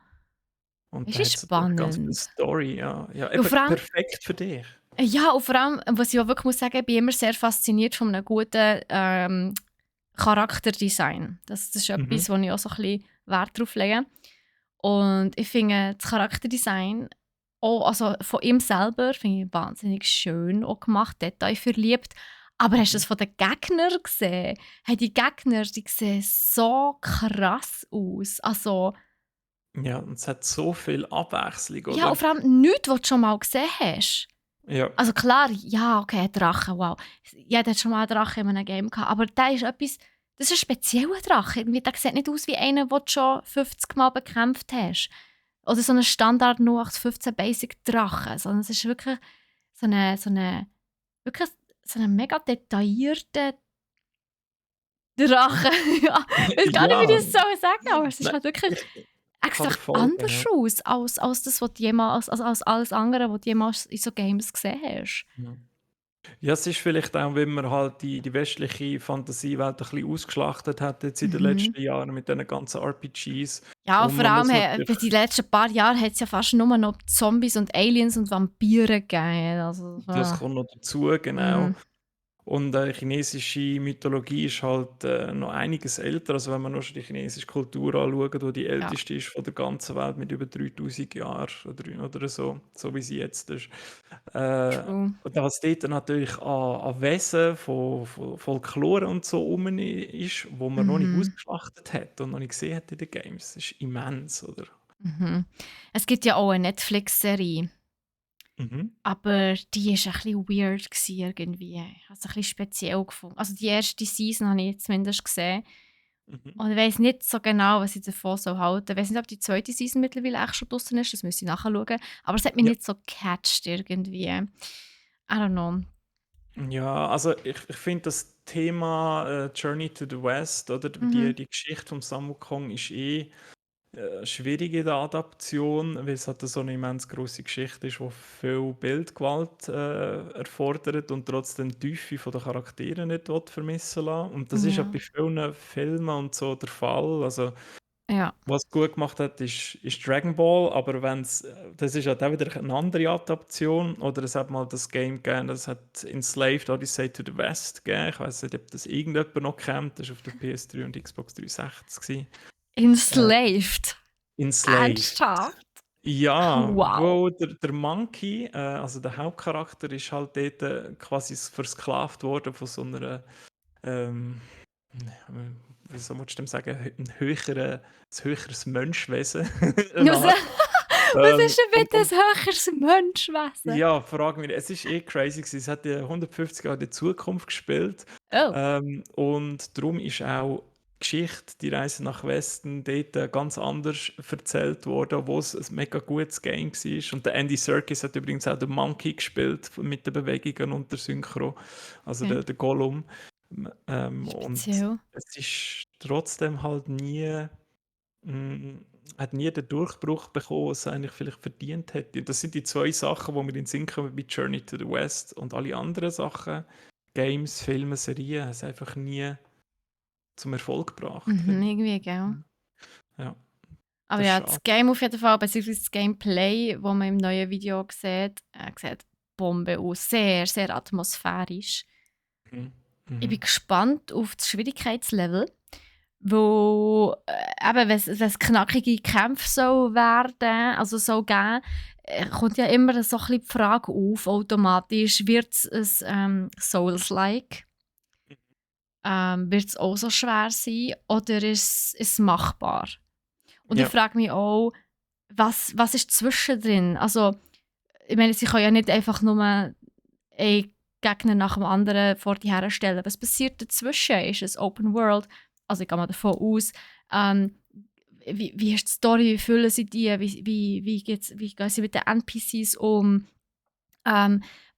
Und Es da ist hat es natürlich ganz viel spannend. Story, ja. Ja, Ja, eben vor allem, perfekt für dich. ja, und vor allem, was ich auch wirklich muss sagen, ich bin immer sehr fasziniert von einem guten Charakterdesign. Das ist Mhm. etwas, wo ich auch so ein bisschen Wert drauf lege. Und ich finde das Charakterdesign auch, also von ihm selber finde ich wahnsinnig schön auch gemacht, detailverliebt. Aber hast du Mhm. das von den Gegnern gesehen? Hey, die Gegner, die sehen so krass aus. Also, Ja, und es hat so viel Abwechslung, Ja, und oder? vor allem nichts, was du schon mal gesehen hast. Ja. Also klar, ja, okay, Drache, wow. Jeder hat schon mal einen Drache in einem Game gehabt, aber der ist etwas, das ist ein spezieller Drache. Irgendwie, der sieht nicht aus wie einer, den du schon 50 Mal bekämpft hast. Oder so ein Standard 0815 Basic Drache, sondern es ist wirklich wirklich so eine mega detaillierte Drache. Ja, ich weiß gar nicht, wie Ja, ich das sagen, aber es ist nein, halt wirklich, ich er kann dir sieht folgen, anders ja. aus als das, was du jemals, als alles andere, was du jemals in so Games gesehen hast. Ja. Ja, es ist vielleicht auch, wenn man halt die westliche Fantasiewelt ein bisschen ausgeschlachtet hat jetzt in den Mhm. letzten Jahren mit diesen ganzen RPGs. Ja, Und vor man allem muss natürlich, die letzten paar Jahre hat es ja fast nur noch Zombies und Aliens und Vampire gegeben. Also, das kommt noch dazu, genau. mm, Und chinesische Mythologie ist halt noch einiges älter. Also wenn man nur schon die chinesische Kultur anschaut, die die ja, älteste ist von der ganzen Welt mit über 3000 Jahren oder so wie sie jetzt ist. true. Und dass dort natürlich an Wesen von Folklore und so rum ist, wo man noch nicht Mhm. ausgeschlachtet hat und noch nicht gesehen hat in den Games. Das ist immens, oder? Mhm. Es gibt ja auch eine Netflix-Serie, Mhm. aber die war ein bisschen weird gewesen irgendwie. Ich habe es ein bisschen speziell gefunden. Also die erste Season habe ich zumindest gesehen. Mhm. Und ich weiß nicht so genau, was ich davon so halte. Ich weiß nicht, ob die zweite Season mittlerweile echt schon draussen ist. Das müsste ich nachschauen. Aber es hat mich Ja. nicht so gecatcht irgendwie. I don't know. Ja, also ich finde das Thema Journey to the West oder Mhm. die Geschichte vom Samu Kong ist schwierig in der Adaption, weil es halt so eine immens grosse Geschichte ist, die viel Bildgewalt erfordert und trotzdem die Tiefe von der Charaktere nicht vermissen lassen. Und das ist ja Ja. bei vielen Filmen und so der Fall. Also Ja. was gut gemacht hat, ist Dragon Ball, aber das ist halt auch wieder eine andere Adaption. Oder es hat mal das Game gegeben, das hat Enslaved Odyssey to the West gegeben. Ich weiß nicht, ob das irgendjemand noch kennt. Das war auf der PS3 und Xbox 360 gewesen. Äh, Enslaved. Enslaved. Ernsthaft? Ja, Wow. wo der Monkey, also der Hauptcharakter, ist halt dort quasi versklavt worden von so einer, ähm, wie soll man dem sagen, ein höheres Menschwesen. Eine Was, Art. was ist Ähm, denn und, bitte und ein höheres Menschwesen? ja, frag mich, es ist crazy gewesen. Es hat ja 150 Jahre in der Zukunft gespielt. Oh. Und darum ist auch die Geschichte, die Reise nach Westen, dort ganz anders erzählt worden, wo es ein mega gutes Game war. Und der Andy Serkis hat übrigens auch den Monkey gespielt mit den Bewegungen und der Synchro, also Okay. der Gollum. Und Speziell. es ist trotzdem halt hm, hat nie den Durchbruch bekommen, was er eigentlich vielleicht verdient hätte. Das sind die zwei Sachen, die mir in den Sinn kommen bei Journey to the West. Und alle anderen Sachen, Games, Filme, Serien, haben es einfach nie zum Erfolg gebracht, Mhm, finde ich. irgendwie, gell. Ja, Aber das ist ja, schade. das Game auf jeden Fall, beziehungsweise das Gameplay, das man im neuen Video sieht Bombe aus. Sehr, sehr atmosphärisch. Mhm. Ich bin Mhm. gespannt auf das Schwierigkeitslevel, wo eben, wenn es knackige Kämpfe soll werden, also soll geben, kommt ja immer so ein bisschen die Frage auf, automatisch, wird es ein Souls-like? Wird es auch so schwer sein oder ist es machbar? Und ich Ja. frage mich auch, was ist zwischendrin? Also, ich meine, sie können ja nicht einfach nur einen Gegner nach dem anderen vor die herstellen. Was passiert dazwischen? Ist es Open World? Also ich gehe mal davon aus. Ähm, wie ist die Story? Wie füllen sie die? Wie gehen sie mit den NPCs um?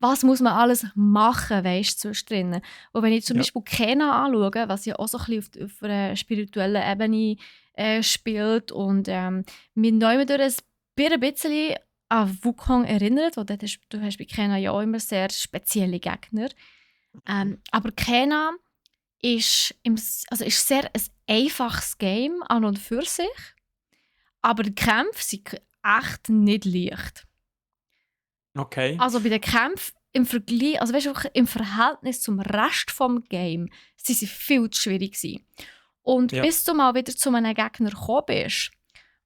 Was muss man alles machen, weißt du, zwischendrin? Und wenn ich zum Ja. Beispiel Kena anschaue, was ja auch so ein bisschen auf einer spirituellen Ebene spielt und mich neu durch ein bisschen an Wukong erinnert, weil du hast bei Kena ja auch immer sehr spezielle Gegner. Mhm. Aber Kena ist sehr ein einfaches Game an und für sich, aber die Kämpfe sind echt nicht leicht. Okay. Also bei den Kämpfen im Vergleich, also weißt du, im Verhältnis zum Rest vom Game, sind sie viel zu schwierig gewesen. Und Ja. bis du mal wieder zu einem Gegner gekommen bist,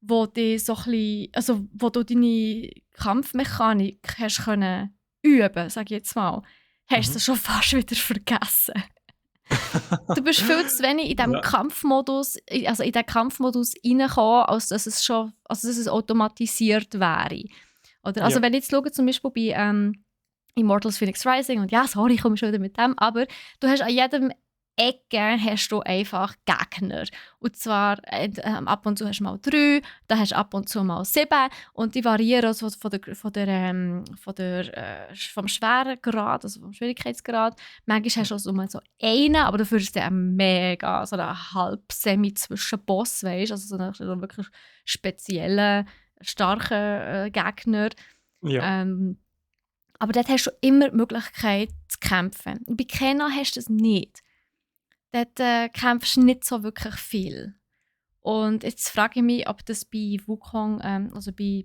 wo wo du deine Kampfmechanik hast können üben, sag ich jetzt mal, hast du Mhm. sie schon fast wieder vergessen. Du bist viel zu wenig in diesem Ja, Kampfmodus, also in diesen Kampfmodus reingekommen, als dass es schon, also dass es automatisiert wäre. Oder, also ja, wenn ich jetzt schaue, zum Beispiel bei Immortals Phoenix Rising, und ja, sorry, ich komme schon wieder mit dem, aber du hast an jedem Ecke hast du einfach Gegner. Und zwar ab und zu hast du mal 3, dann hast du ab und zu mal 7 und die variieren also vom Schweregrad, also vom Schwierigkeitsgrad. Manchmal hast du also mal so einen, aber dafür ist der mega, so ein halb-semi-Zwischenboss, weißt du, also so einen wirklich speziellen, starken Gegner. ja. Ähm, aber dort hast du immer die Möglichkeit zu kämpfen. Bei Kena hast du das nicht. Dort kämpfst du nicht so wirklich viel. Und jetzt frage ich mich, ob das bei Wukong, also bei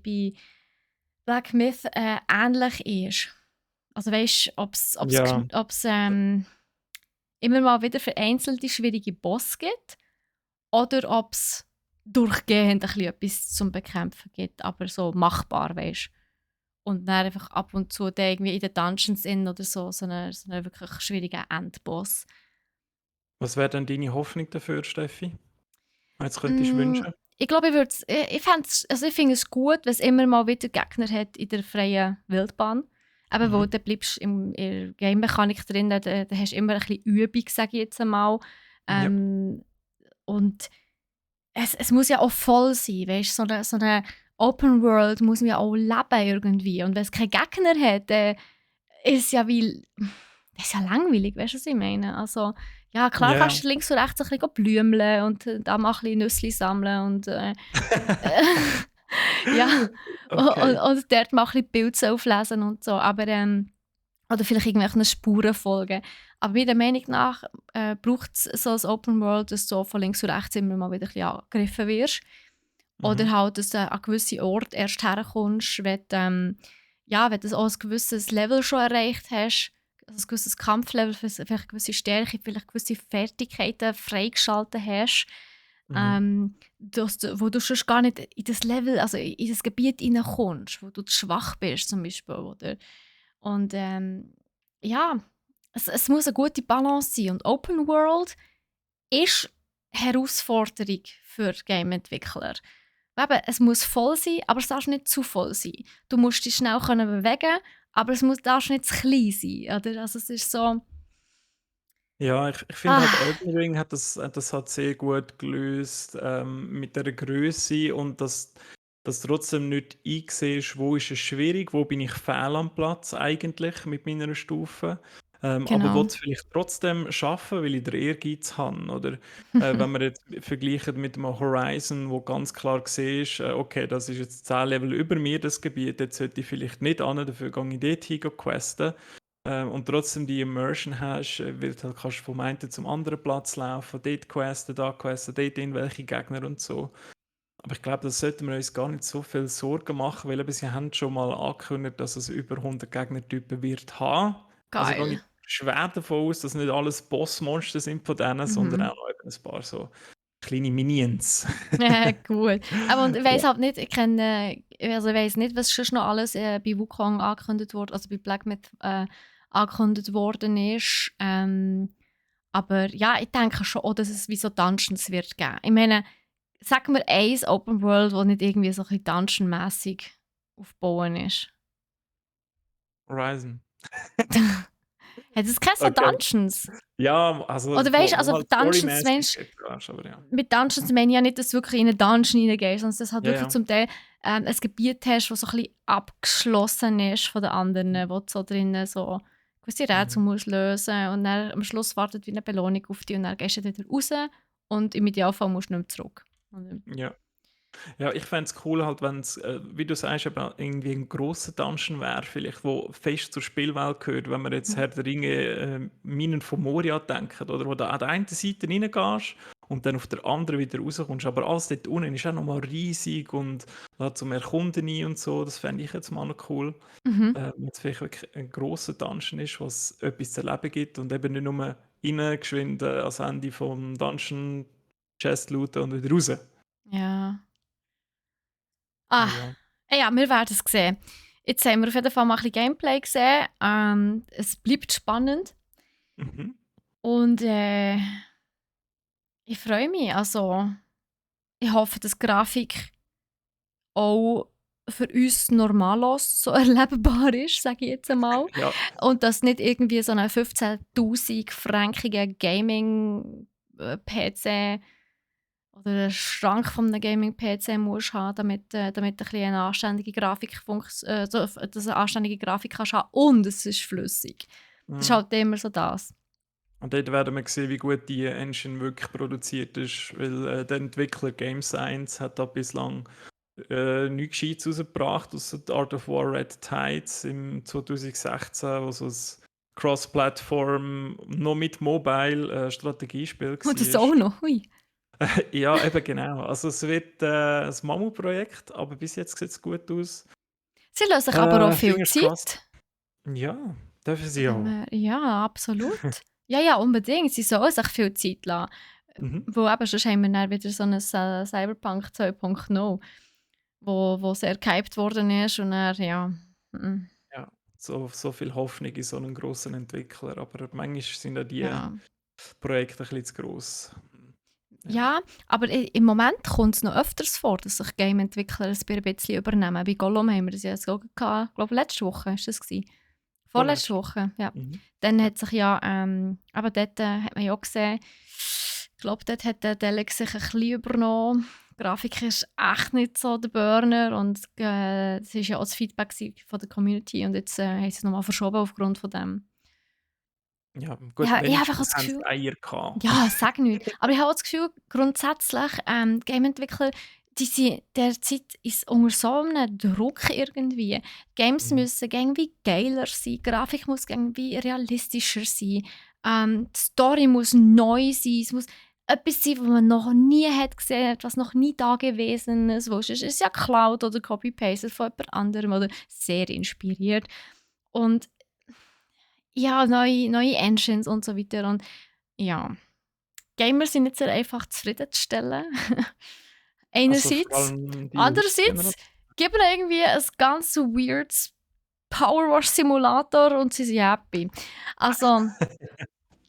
Black Myth, ähnlich ist. Also weißt du, Ja, ob es immer mal wieder vereinzelte schwierige Boss gibt oder ob es durchgehend ein bisschen etwas zum Bekämpfen gibt, aber so machbar, weißt. Und dann einfach ab und zu dann irgendwie in den Dungeons oder so einen wirklich schwierigen Endboss. was wäre denn deine Hoffnung dafür, Steffi? Jetzt könntest du Mm, wünschen. ich glaube, ich finde es gut, wenn es immer mal wieder Gegner hat in der freien Wildbahn. Eben, wo Mhm. du bleibst in der Game-Mechanik drin, da hast du immer ein bisschen Übung, sage ich jetzt einmal. Ja, Ähm, und es muss ja auch voll sein, weißt du? So eine Open World muss man ja auch leben irgendwie. Und wenn es keine Gegner hat, dann ist es ja wie. Das ist ja langweilig, weißt du, was ich meine? Also, ja, klar ja. kannst du links und rechts ein bisschen blümeln und da mal ein bisschen Nüsse sammeln und ja, Okay. und dort mal ein bisschen Pilze auflesen und so. Aber, oder vielleicht irgendwelchen Spuren folgen. Aber meiner Meinung nach braucht es so ein Open World, dass du von links und rechts immer mal wieder ein bisschen angegriffen wirst. Oder Mhm. halt, dass du an gewisse Orte erst herkommst, wenn du, ja, wenn du auch ein gewisses Level schon erreicht hast, also ein gewisses Kampflevel, vielleicht gewisse Stärke, vielleicht gewisse Fertigkeiten freigeschaltet hast, Mhm. wo du sonst gar nicht in das Level, also in das Gebiet hineinkommst, wo du zu schwach bist zum Beispiel, oder? Und ja, es muss eine gute Balance sein. Und Open World ist Herausforderung für Game-Entwickler. Eben, es muss voll sein, aber es darf nicht zu voll sein. Du musst dich schnell können bewegen, aber darf nicht zu klein sein. Oder? Also es ist so, Ja, ich finde halt, ah, Elden Ring hat das halt sehr gut gelöst, mit der Größe und dass trotzdem nicht einsiehst, wo ist es schwierig, wo bin ich fehl am Platz eigentlich mit meiner Stufe. Aber will genau. es vielleicht trotzdem schaffen, weil ich den Ehrgeiz habe. Oder wenn man jetzt vergleicht mit dem Horizon, wo ganz klar siehst, okay, das ist jetzt 10 Level über mir, das Gebiet, jetzt sollte ich vielleicht nicht an, dafür gehe ich dort hin questen. Und trotzdem die Immersion hast, weil du halt kannst vom einen zum anderen Platz laufen, dort questen, dort irgendwelche Gegner und so. Aber ich glaube, das sollten wir uns gar nicht so viel Sorgen machen, weil eben sie haben schon mal angekündigt, dass es über 100 Gegnertypen wird haben. Also gehe Geil. ich schwer davon aus, dass nicht alles Bossmonster sind von denen, sondern Mhm. auch noch eben ein paar so kleine Minions. Ja, gut. Aber und ich Ja. weiss halt nicht, also ich weiss nicht, was schon noch alles bei Wukong angekündigt wurde, also bei Black Myth angekündigt worden ist. Aber ja, ich denke schon auch, dass es wie so Dungeons wird geben. Ich meine, sag mir eins Open World, das nicht irgendwie so ein bisschen Dungeon-mässig aufgebaut ist. Horizon. Hat es keine so Okay. Dungeons? Ja, also Oder weißt du, wo also halt Dungeons, storymäßig Mensch, hast, aber ja. mit Dungeons meine ich ja nicht, dass du wirklich in einen Dungeon reingehst, sondern dass du halt Ja, wirklich ja. zum Teil ein Gebiet hast, das so ein bisschen abgeschlossen ist von den anderen, wo du so drinnen so gewisse Rätsel Mhm. musst lösen und dann am Schluss wartet wie eine Belohnung auf dich und dann gehst du wieder raus und im Idealfall musst du nicht mehr zurück. Oder? Ja. Ja, ich fände es cool, halt, wenn es, wie du sagst, eben irgendwie ein grosser Dungeon wäre, vielleicht, wo fest zur Spielwelt gehört, wenn wir jetzt Mhm. Herr der Ringe, Minen von Moria denken, oder wo du an der einen Seite reingehst und dann auf der anderen wieder rauskommst. Aber alles dort unten ist auch nochmal riesig und lädt zum Erkunden ein und so. Das fände ich jetzt mal noch cool. Mhm. Wenn es vielleicht wirklich ein grosser Dungeon ist, was etwas zu erleben gibt und eben nicht nur rein, geschwind ans Ende vom Dungeon Chest looten und wieder raus. Ja. Ah, Ja. ja, wir werden es sehen. Jetzt haben wir auf jeden Fall mal ein bisschen Gameplay gesehen. Es bleibt spannend. Mhm. Und ich freue mich. Also, ich hoffe, dass die Grafik auch für uns normalos so erlebbar ist, sage ich jetzt einmal. Ja, Und dass nicht irgendwie so einen 15'000 frankigen Gaming-PC oder einen Schrank von einem Gaming-PC musst haben, damit ein bisschen eine anständige Grafik dass eine anständige Grafik kannst haben und es ist flüssig. Das ist mhm. halt immer so das. Und dort werden wir sehen, wie gut die Engine wirklich produziert ist, weil der Entwickler Game Science hat da bislang nichts Gescheites rausgebracht, außer The Art of War Red Tides im 2016, wo so ein Cross-Plattform, noch mit Mobile Strategiespiel Und das auch war. noch. Hui. Ja, eben genau. Also es wird ein Mammutprojekt, aber bis jetzt sieht es gut aus. Sie lassen sich aber auch viel Fingers crossed. Zeit. Ja, dürfen sie auch. Ja, absolut. Ja, ja, unbedingt. Sie sollen sich viel Zeit lassen. Mhm. Wo eben, sonst haben wir dann wieder so ein Cyberpunk 2.0, wo sehr gehypt worden ist und dann, ja. mm, Ja, so viel Hoffnung in so einen grossen Entwickler, aber manchmal sind ja die Ja. Projekte ein bisschen zu gross. Ja. Ja, aber im Moment kommt es noch öfters vor, dass sich Game-Entwickler ein bisschen übernehmen. Bei Gollum haben wir das ja jetzt auch gehabt. Ich glaube, letzte Woche war das. Vorletzte Vorletzte. Woche, ja. Mhm. Dann Ja. hat sich ja, aber dort hat man ja auch gesehen, ich glaube, dort hat der Delex sich ein bisschen übernommen. Die Grafik ist echt nicht so der Burner und es war ja auch das Feedback von der Community und jetzt haben sie es nochmal verschoben aufgrund von dem. Ja, gut, Ja, ich habe einfach wenigstens das haben Gefühl, sie Eier gehabt. ja, sag nicht. Aber ich habe auch das Gefühl, grundsätzlich, Game-Entwickler, die sind derzeit ist unter so einem Druck irgendwie. Games Mhm. müssen irgendwie geiler sein, die Grafik muss irgendwie realistischer sein, die Story muss neu sein, es muss etwas sein, was man noch nie hat gesehen hat, was noch nie da gewesen ist. Wo es ist ja Cloud oder Copy-Paste von jemand anderem oder sehr inspiriert. Und ja, neue Engines und so weiter. Und ja. Gamer sind nicht sehr einfach zufriedenzustellen. Also vor Einerseits. allem die jüngste Andererseits Generation. geben irgendwie ein ganz weirdes Powerwash-Simulator und sie sind happy. Also,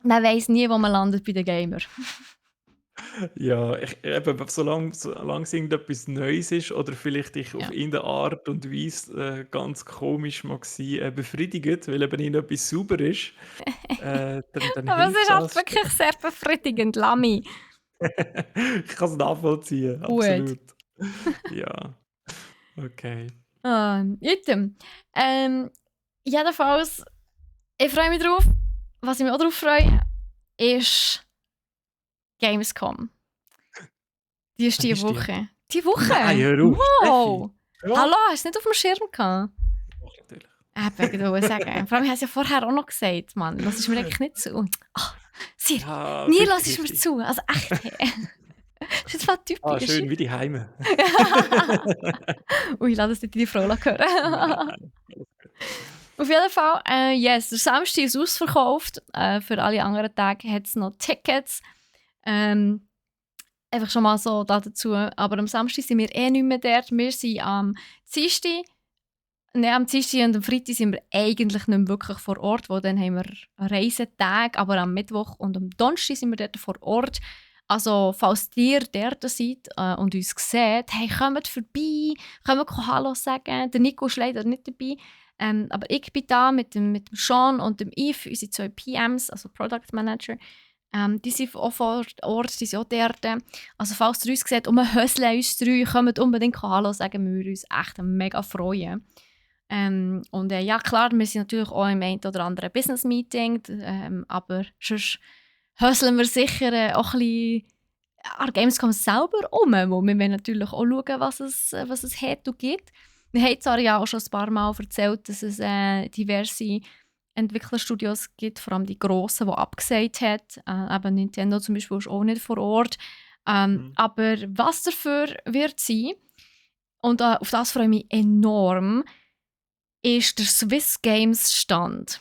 man weiss nie, wo man landet bei den Gamer. Ja, eben, solange es irgendetwas Neues ist oder vielleicht dich auf Ja. irgendeine Art und Weise ganz komisch mag sein, befriedigt, weil eben irgendetwas sauber ist, dann Aber es hilft ist halt das wirklich schon. sehr befriedigend, Lami. Ich kann es nachvollziehen, Gut. absolut. Ja, okay. Item. Jedenfalls, ich freue mich drauf. Was ich mich auch drauf freue, ist Gamescom. Die ist Wann diese ist die? Woche. Die Nein, Woche? hör auf, Steffi. Wow! Ja, Hallo, hast du nicht auf dem Schirm gehabt? doch, natürlich. Eben, ich wollte sagen. Vor allem, ich habe es ja vorher auch noch gesagt, Mann. Lass mir eigentlich nicht zu. Ah, Sir, Ja, nie lass mir 50-50. zu. Also echt, hey. Das ist jetzt voll Ah, typisch. schön wie die Heime. Ui, lass das nicht deine Frau hören. Nein. Auf jeden Fall, yes, der Samstag ist ausverkauft. Für alle anderen Tage hat es noch Tickets. Ähm, Einfach schon mal so dazu. Aber am Samstag sind wir nicht mehr dort. Wir sind am Dienstag. Nein, am Dienstag und am Freitag sind wir eigentlich nicht mehr wirklich vor Ort, wo dann haben wir einen Reisetag, aber am Mittwoch und am Donnerstag sind wir dort vor Ort. Also, falls ihr dort seid und uns seht, hey, kommt vorbei, kommt Hallo sagen. Der Nico ist leider nicht dabei, aber ich bin da mit dem Sean und dem Yves, unsere 2 PMs, also Product Manager. Die sind auch vor Ort, die sind auch dort. Also, falls ihr uns seht, höseln uns 3, kommt unbedingt Hallo sagen, wir würden uns echt mega freuen. Und ja, klar, wir sind natürlich auch im einen oder anderen Business-Meeting, aber sonst höseln wir sicher auch ein bisschen an Gamescom selber um, wo wir wollen natürlich auch schauen, was es hat und gibt. Wir haben zwar ja auch schon ein paar Mal erzählt, dass es diverse Entwicklerstudios gibt, vor allem die grossen, die abgesagt haben. Eben Nintendo zum Beispiel ist auch nicht vor Ort. Mhm. Aber was dafür wird sein, und auf das freue ich mich enorm, ist der Swiss Games Stand.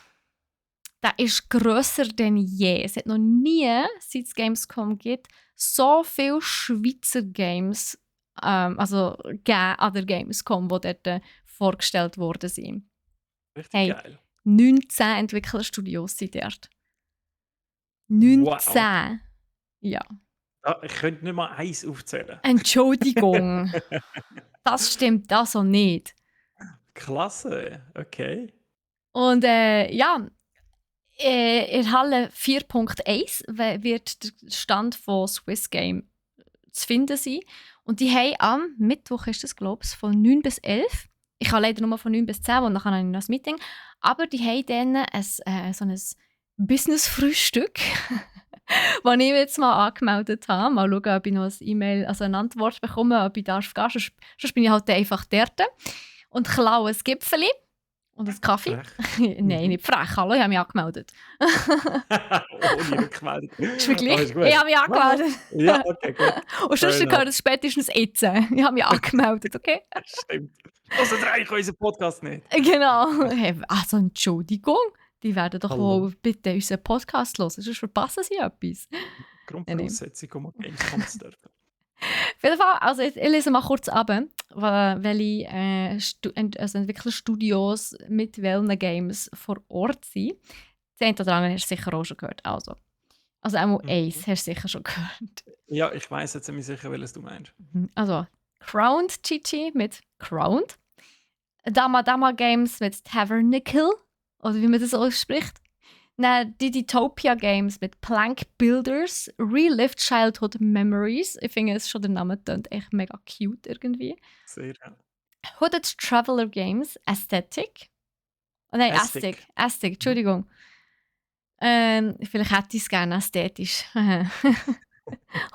Der ist grösser denn je. Es hat noch nie, seit es Gamescom gibt, so viele Schweizer Games an der Gamescom, die dort vorgestellt worden sind. Richtig Hey, geil. 19 Entwicklerstudios sind dort. Wow. 19. Ja. Ich könnte nicht mal eins aufzählen. Entschuldigung. Das stimmt also nicht. Klasse, okay. Und in Halle 4.1 wird der Stand von Swiss Game zu finden sein. Und die haben am Mittwoch, ist das glaube ich, von 9 bis 11. Ich habe leider nur von 9 bis 10, und nachher habe ich noch ein Meeting. Aber die haben dann so ein Business-Frühstück, das ich jetzt mal angemeldet habe. Mal schauen, ob ich noch eine Antwort bekomme, ob ich gehen darf. Sonst bin ich halt einfach dort und klaue ein Gipfeli und einen Kaffee. Nein, nicht frech. Hallo, ich habe mich angemeldet. Ohne Rückmeldung. Ist mir gleich. Ist gut. Ich habe mich angemeldet. Ja, okay, gut. Und sonst gehört es spätestens jetzt. Ich habe mich angemeldet, okay? Stimmt. Also eigentlich unseren Podcast nicht. Genau. Hey, also Entschuldigung. Die werden doch Hallo. wohl bitte unseren Podcast hören, sonst verpassen sie etwas. Grundvoraussetzung, um Games zu dürfen. Auf jeden Fall, also ich lese mal kurz ab, welche Entwicklerstudios mit welchen Games vor Ort sind. Das eine oder andere hast du sicher auch schon gehört. Also auch Ace hast du sicher schon gehört. Ja, ich weiss jetzt nicht sicher, welches du meinst. Also Crowned Chichi mit Crowned. Dama Dama Games mit Tavernicle, oder wie man das ausspricht. Dann Diditopia Games mit Plank Builders, Relived Childhood Memories. Ich finde es schon, der Name klingt echt mega cute irgendwie. Sehr, ja. Hooded Traveler Games, Aesthetic. Oh nein, Aztec. Aztec, Entschuldigung. Vielleicht hätte ich es gerne ästhetisch.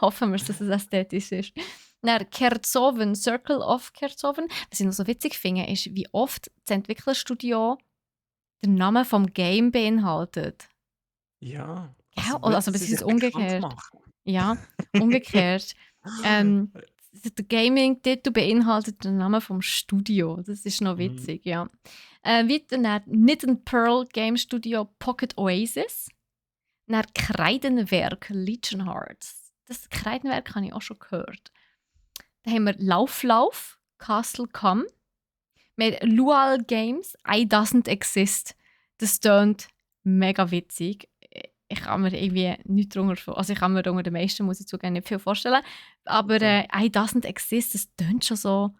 Hoffen wir, dass es ästhetisch ist. Dann Kerzoven, Circle of Kerzoven. Was ich noch so witzig finde, ist, wie oft das Entwicklerstudio den Namen vom Game beinhaltet. Ja. Ja, also sie es ist sich umgekehrt. bekannt machen. Ja, umgekehrt. Der Gaming-Titel beinhaltet den Namen vom Studio. Das ist noch witzig, ja. Weiter dann Knit Pearl Game Studio Pocket Oasis. Dann Kreidenwerk Legion Hearts. Das Kreidenwerk habe ich auch schon gehört. Dann haben wir Lauf Castle Come. Wir haben Lual Games I Doesn't Exist. Das tönt mega witzig. Ich kann mir irgendwie nichts darunter vorstellen. Also ich kann mir unter den meisten, muss ich zugeben, nicht viel vorstellen. Aber I Doesn't Exist, das tönt schon so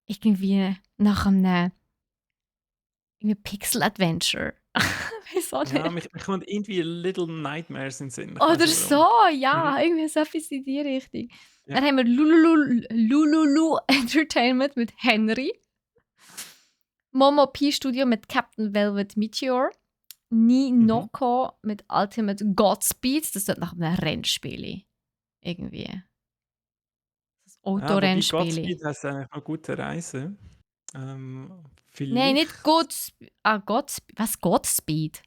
irgendwie nach einem Pixel-Adventure. Wieso nicht? Ja, mich kommt irgendwie Little Nightmares in den Sinn. Oder so, ja. Irgendwie so etwas in die Richtung. Ja. Dann haben wir Lululu Entertainment mit Henry. Momo P Studio mit Captain Velvet Meteor. Ninoko mit Ultimate Godspeed. Das ist nach einem Rennspiel. Irgendwie. Das Autorennspiel. Godspeed heisst eigentlich noch gute Reise. Nein, nicht Godspeed. Godspeed. Was? Godspeed?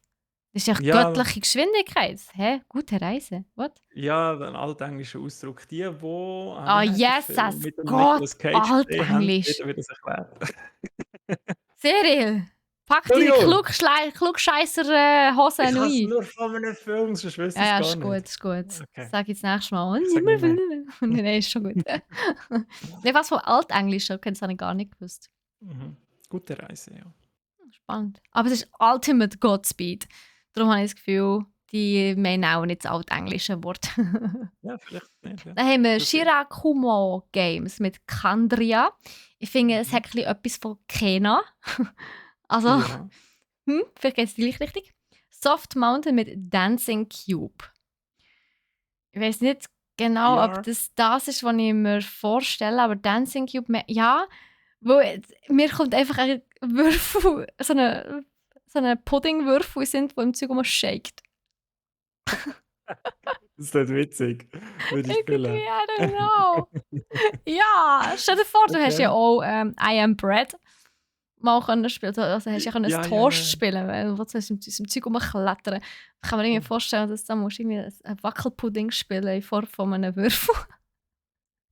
Das ist ja göttliche Geschwindigkeit. Hä? Gute Reise? What? Ja, ein altenglischer Ausdruck. Die, wo yes, as Gott, altenglisch. Wieder das erklärt. Cyril, pack deine Klugscheisser-Hose ein. Ich ein. nur von einem Film, sonst wüsste ich es Ja, gar ist nicht. gut, ist gut. Okay. Sag jetzt nächstes Mal. Sag nicht Nein, ist schon gut. Nein, was von Altenglisch, das habe ich gar nicht gewusst. Gute Reise, ja. Spannend. Aber es ist Ultimate Godspeed. Darum habe ich das Gefühl, die meinen auch nicht das altenglische Wort. Ja, vielleicht nicht. Ja. Dann haben wir Shirakumo Games mit Kandria. Ich finde, es hat etwas von Kena. Also, ja. Vielleicht geht es die gleiche Richtung. Soft Mountain mit Dancing Cube. Ich weiß nicht genau, ob das ist, was ich mir vorstelle, aber Dancing Cube, ja, weil mir kommt einfach ein Würfel, so eine Puddingwürfel sind, die im Zeug shakt. Das ist nicht witzig. Würde ich spielen. I don't know. Ja, stell dir vor, du hast ja auch I Am Bread mal spielen. Also hast du ja ein Toast spielen, weil du aus dem Zeug rumklettern. Ich kann mir irgendwie vorstellen, dass du musst irgendwie einen Wackelpudding spielen in Form von einem Würfel.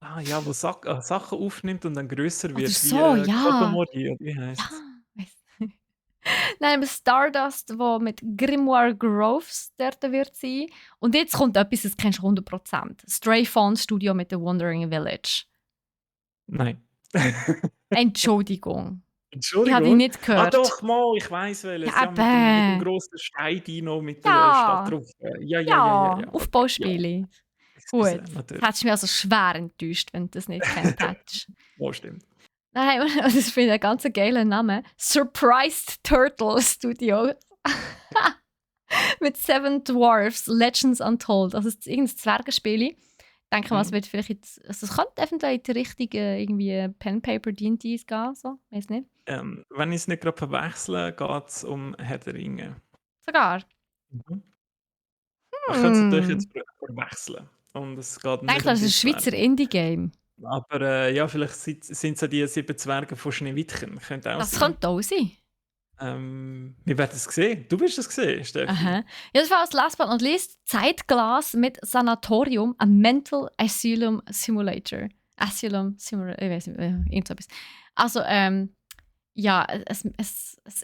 Ah ja, wo Sachen aufnimmt und dann grösser wird. So, wie, ja. Kodomori, wie heisst es? Nein, Stardust, wo mit Grimoire Groves dort wird sein. Und jetzt kommt etwas, das kennst du 100%. Stray Fawn Studio mit The Wandering Village. Nein. Entschuldigung. Ich habe dich Entschuldigung? nicht Ah gehört. doch, mal, ich weiss welches. Ja, Ja, mit dem eben. grossen Steindino mit der Stadt Ja, drauf. Ja, ja, ja, ja, ja, ja, okay, ja. Aufbauspiele. Gut. Excuse, Jetzt natürlich. hättest du mich also schwer enttäuscht, wenn du das nicht gekannt hättest. Oh, stimmt. Nein, das finde ich einen ganz geilen Namen. Surprised Turtle Studio. Mit Seven Dwarfs, Legends Untold. Also es ist irgendein Zwergenspiel. Ich denke mal, es Mhm. wird vielleicht jetzt, also es könnte eventuell in die richtige irgendwie Pen-Paper D&Ds gehen, so, weiß nicht. Wenn ich es nicht gerade verwechsle, geht es um Herr der Ringe. Sogar. Mhm. Man könnte es natürlich Hm. jetzt verwechseln. Und es geht Ich denke, nicht um das ist ein die Schweizer Zwerge. Indie-Game. Aber ja, vielleicht sind es ja die 7 Zwerge von Schneewittchen. Könnte auch Das sein. könnte auch sein. Wir werden es sehen. Du wirst es gesehen, Steffi. Aha. Jedenfalls, last but not least, Zeitglas mit Sanatorium, a Mental Asylum Simulator. Asylum Simulator, ich weiß nicht, irgend so etwas. Also, ja, ein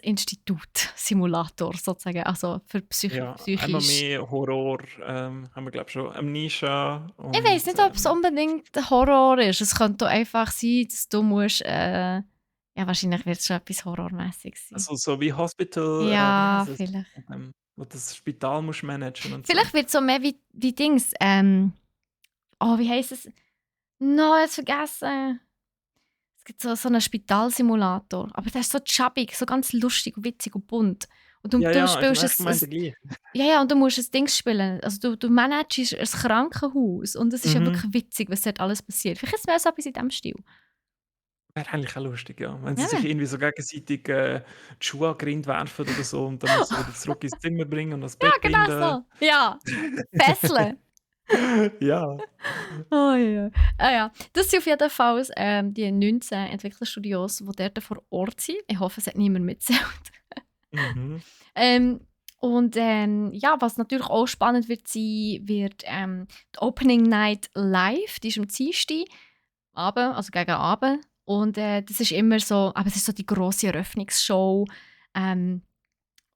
Institut-Simulator sozusagen, also für Ja, einmal psychisch. mehr Horror haben wir, glaube ich, schon. Amnesia Ich weiß und nicht, ob es unbedingt Horror ist. Es könnte auch einfach sein, dass du musst, ja, wahrscheinlich wird es schon etwas Horrormäßiges sein. also so wie Hospital, wie Ja, heißt es? vielleicht. Wo du das Spital musst managen und so. Vielleicht wird es so mehr wie Dings, oh, wie heisst es? No, jetzt vergessen. Es gibt so einen Spitalsimulator, aber der ist so chubby, so ganz lustig und witzig und bunt. Und Ja, du ja, ich spielst meine, ich meine gleich. ja, ja, und du musst ein Ding spielen. Also du managst ein Krankenhaus und es ist ja Mhm. wirklich witzig, was dort alles passiert. Vielleicht ist es mehr so etwas in diesem Stil. Wäre eigentlich auch lustig, ja. Wenn sie sich Ja, irgendwie so gegenseitig die Schuhe an die Grind werfen oder so und dann musst du sie wieder zurück ins Zimmer bringen und ans ja, Bett genau binden. so. Ja, Fesseln. Ja. Oh, ja, ja. Ah, ja. Das sind auf jeden Fall die 19 Entwicklerstudios, die dort vor Ort sind. Ich hoffe, es hat niemand mitzählt. Mhm. Ähm, und ja, was natürlich auch spannend wird sein, wird die Opening Night live. Die ist am Dienstag Abend, also gegen Abend. Und das ist immer so, aber es ist so die grosse Eröffnungsshow. Ähm,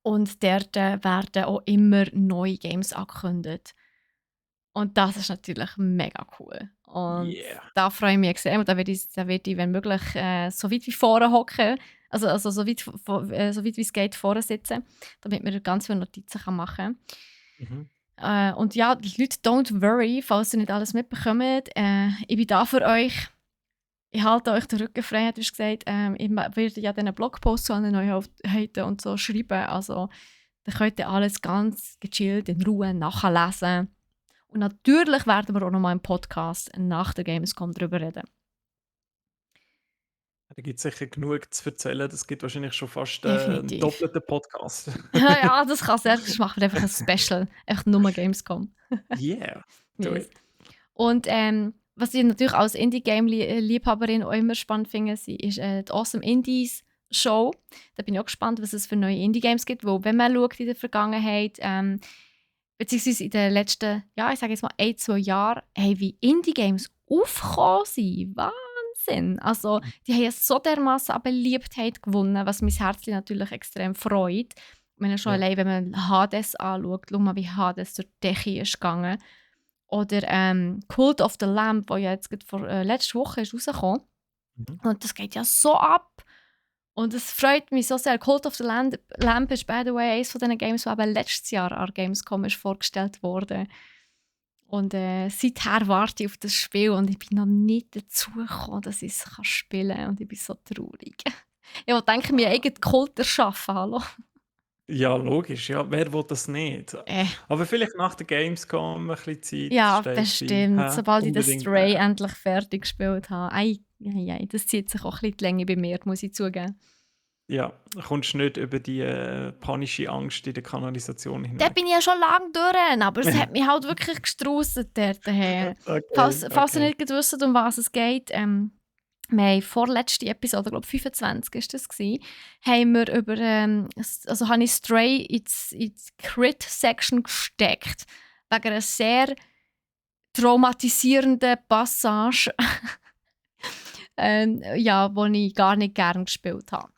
und dort werden auch immer neue Games angekündigt. Und das ist natürlich mega cool. Und Yeah. da freue ich mich extrem. Und da werde ich, wenn möglich, so weit wie vorne hocken. Also so weit wie es geht, vorne sitzen, damit man ganz viele Notizen machen Mhm. kann. Und ja, die Leute, don't worry, falls ihr nicht alles mitbekommt. Ich bin da für euch. Ich halte euch den Rücken frei, hat er gesagt. Ich werde ja diesen Blogpost zu allen Neuheiten und so schreiben. Also, da könnt ihr alles ganz gechillt in Ruhe nachlesen. Und natürlich werden wir auch noch mal im Podcast nach der Gamescom darüber reden. Da gibt es sicher genug zu erzählen. Das gibt wahrscheinlich schon fast einen Definitiv. doppelten Podcast. Ja, das kann sehr. Das machen wir einfach ein Special. Einfach nur Gamescom. Yeah, do Yes. it. Und was ich natürlich als Indie-Game-Liebhaberin auch immer spannend finde, ist die Awesome Indies Show. Da bin ich auch gespannt, was es für neue Indie-Games gibt. Wo, wenn man schaut in der Vergangenheit, beziehungsweise in den letzten, ja, ich sage jetzt mal 1-2 Jahren, hey, wie Indie-Games aufgekommen sind. Wahnsinn! Also, die haben ja so dermaßen an Beliebtheit gewonnen, was mein Herz natürlich extrem freut. Wenn schon Ja. allein, wenn man Hades anschaut, schau mal, wie Hades durch die Decke ist gegangen. Oder Cult of the Lamb, der ja jetzt gerade letzte Woche ist rausgekommen. Mhm. Und das geht ja so ab. Und es freut mich so sehr. Cult of the Lamb ist, by the way, eines von diesen Games, das eben letztes Jahr an Gamescom ist vorgestellt wurde. Und seither warte ich auf das Spiel und ich bin noch nicht dazu gekommen, dass ich es spielen kann. Und ich bin so traurig. Ich will denke, mir eigenen Kult erschaffen, hallo. Ja, logisch. Ja, wer will das nicht? Äh, Aber vielleicht nach der Gamescom ein bisschen Zeit, ja, Steffi. bestimmt. Hä? Sobald ich das Unbedingt. Stray endlich fertig gespielt habe. Das zieht sich auch ein bisschen die Länge bei mir, muss ich zugeben. Ja, kommst nicht über die panische Angst in der Kanalisation Da hinweg. bin ich ja schon lange durch, aber es hat mich halt wirklich gestrusset dort. Falls ihr Okay. nicht wisst, um was es geht, wir haben vorletzte Episode, glaube 25 ist das gewesen, haben wir über, also habe ich Stray in die Crit-Section gesteckt, wegen einer sehr traumatisierenden Passage, ja, die ich gar nicht gerne gespielt habe.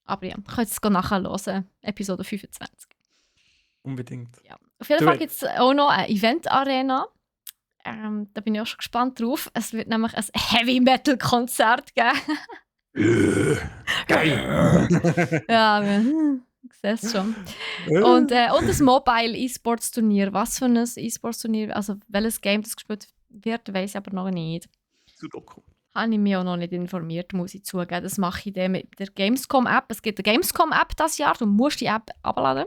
Aber ja, könnt ihr es nachhören, Episode 25. Unbedingt. Ja. Auf jeden Do Fall it. gibt es auch noch eine Event-Arena. Da bin ich auch schon gespannt drauf. Es wird nämlich ein Heavy-Metal-Konzert geben. Geil! Ja, ich sehe es schon. Und das Mobile E-Sports-Turnier. Was für ein E-Sports-Turnier? Also welches Game das gespielt wird, weiß ich aber noch nicht. Sudoku. Habe ich mich auch noch nicht informiert, muss ich zugeben. Das mache ich dann mit der Gamescom-App. Es gibt eine Gamescom-App dieses Jahr. Du musst die App abladen.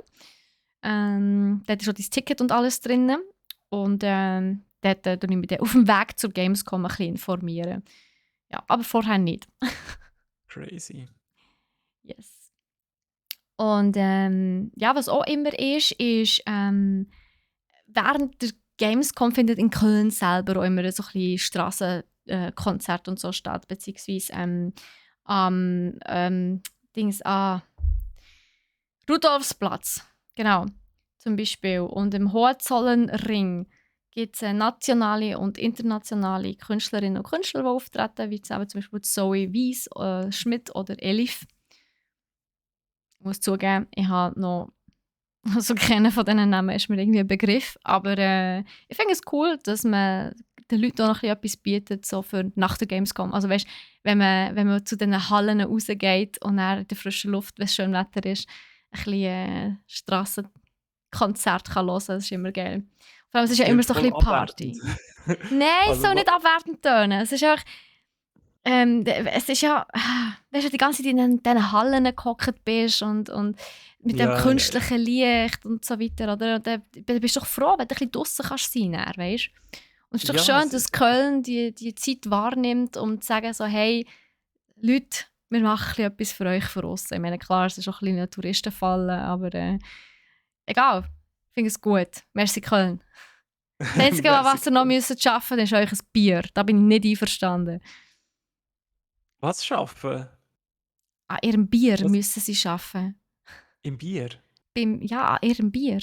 Da ist schon dein Ticket und alles drin. Und dort tue ich mich dann auf dem Weg zur Gamescom ein bisschen informieren. Ja, aber vorher nicht. Crazy. Yes. Und ja, was auch immer ist während der Gamescom findet in Köln selber auch immer so ein bisschen Strassenkonzert und so statt, beziehungsweise am Rudolfsplatz, genau, zum Beispiel. Und im Hohenzollernring gibt es nationale und internationale Künstlerinnen und Künstler, die auftreten, wie zum Beispiel Zoe Weiss, Schmidt oder Elif. Ich muss zugeben, ich habe noch also keiner von diesen Namen ist mir irgendwie ein Begriff, aber ich finde es cool, dass man den Leuten auch noch ein bisschen etwas bietet, so für nach der Gamescom. Also weißt, wenn man zu diesen Hallen rausgeht und dann in der frischen Luft, wenn es schön Wetter ist, ein bisschen Strassenkonzert kann hören, das ist immer geil. Vor allem, es ist ja immer so ein bisschen Party. Nein, es soll nicht abwertend tönen. Es ist einfach... es ist ja, weißt du, die ganze Zeit in diesen Hallen gehockt bist und mit dem künstlichen Licht und so weiter, oder? Und dann bist du doch froh, wenn du ein bisschen draussen kannst sein kannst, weißt du? Und es ist doch schön, dass Köln die Zeit wahrnimmt, um zu sagen, so, hey, Leute, wir machen etwas für euch von aussen. Ich meine, klar, es ist auch ein bisschen ein Touristenfall, aber egal, ich finde es gut. Merci Köln. Das Einzige, was ihr noch schaffen müsst, ist euch ein Bier. Da bin ich nicht einverstanden. Was schaffen? An ihrem Bier müssen sie arbeiten. Im Bier? An ihrem Bier.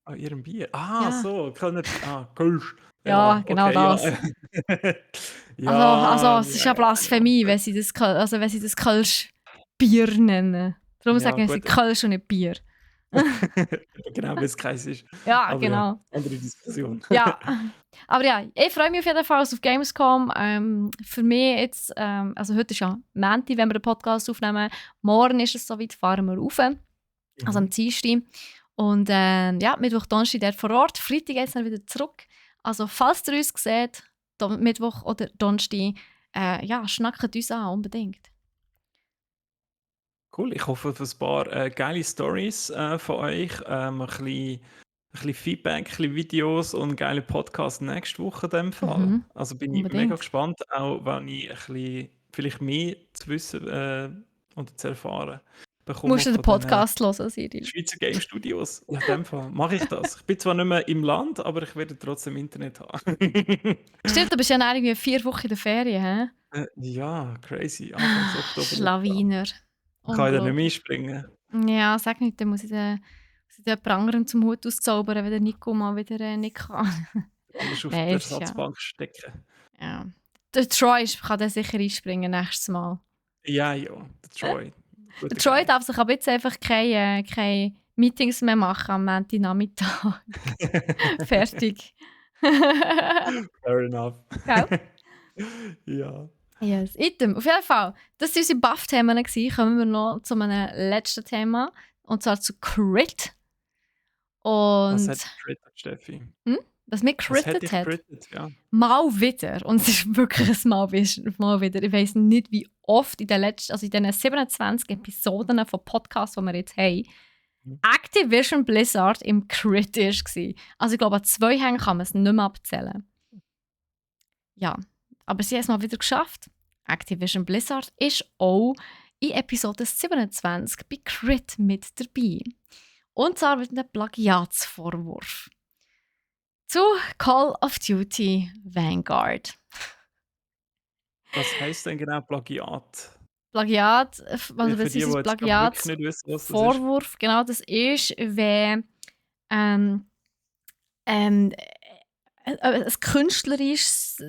An ihrem Bier? Ah, ja. So. Kölsch. Ja, genau das. Ja. Also, es ist ja Blasphemie, wenn sie das Kölsch Bier nennen. Darum sagen sie Kölsch und nicht Bier. Genau, weil es keins ist. Ja, aber genau. Ja, andere Diskussion. Ja, aber ja, ich freue mich auf jeden Fall auf Gamescom. Für mich jetzt, also heute ist ja Montag, wenn wir den Podcast aufnehmen. Morgen ist es soweit, fahren wir rauf. Also am Dienstag. Und ja, Mittwoch, Donnerstag dort vor Ort. Freitag jetzt dann wieder zurück. Also falls ihr uns seht, Mittwoch oder Donnerstag, ja, schnackt uns an, unbedingt. Cool, ich hoffe auf ein paar geile Stories von euch. Ein bisschen Feedback, ein bisschen Videos und geile Podcasts nächste Woche in dem Fall. Also bin ich mega gespannt, auch wenn ich ein bisschen, vielleicht mehr zu wissen und zu erfahren bekomme. Musst du den Podcast hören, Cyril? Schweizer Game Studios. Ja, in dem Fall mache ich das. Ich bin zwar nicht mehr im Land, aber ich werde trotzdem Internet haben. Stimmt, du bist ja irgendwie 4 Wochen in der Ferien, hä? Ja, crazy. Anfangs Oktober. Schlawiner. Kann ich da nicht mehr springen? Ja, sag nicht, dann muss ich den Pranger zum Hut auszaubern, wenn der Nico mal wieder nicht kann. Anders auf der Ersatzbank stecken. Ja. Der Troy kann dann sicher einspringen nächstes Mal. Ja, der Troy. Der Troy darf sich aber jetzt einfach keine Meetings mehr machen am Montagnachmittag. Fertig. Fair enough. Gell? Ja. Yes, item. Auf jeden Fall, das waren unsere Buff-Themen. Kommen wir noch zu einem letzten Thema. Und zwar zu Crit. Und was hat crittet, Steffi? Was mich crittet hat? Ja. Mal wieder. Und es ist wirklich ein Mal wieder. Ich weiss nicht, wie oft in den 27 Episoden von Podcasts, die wir jetzt haben, Activision Blizzard im Crit war. Also ich glaube, an 2 Hängen kann man es nicht mehr abzählen. Ja. Aber sie haben es mal wieder geschafft. Activision Blizzard ist auch in Episode 27 bei Crit mit dabei. Und zwar mit einem Plagiatsvorwurf zu Call of Duty Vanguard. Was heisst denn genau Plagiat? Plagiat, also das ist ein Plagiatsvorwurf. Genau, das ist, wenn ein künstlerisches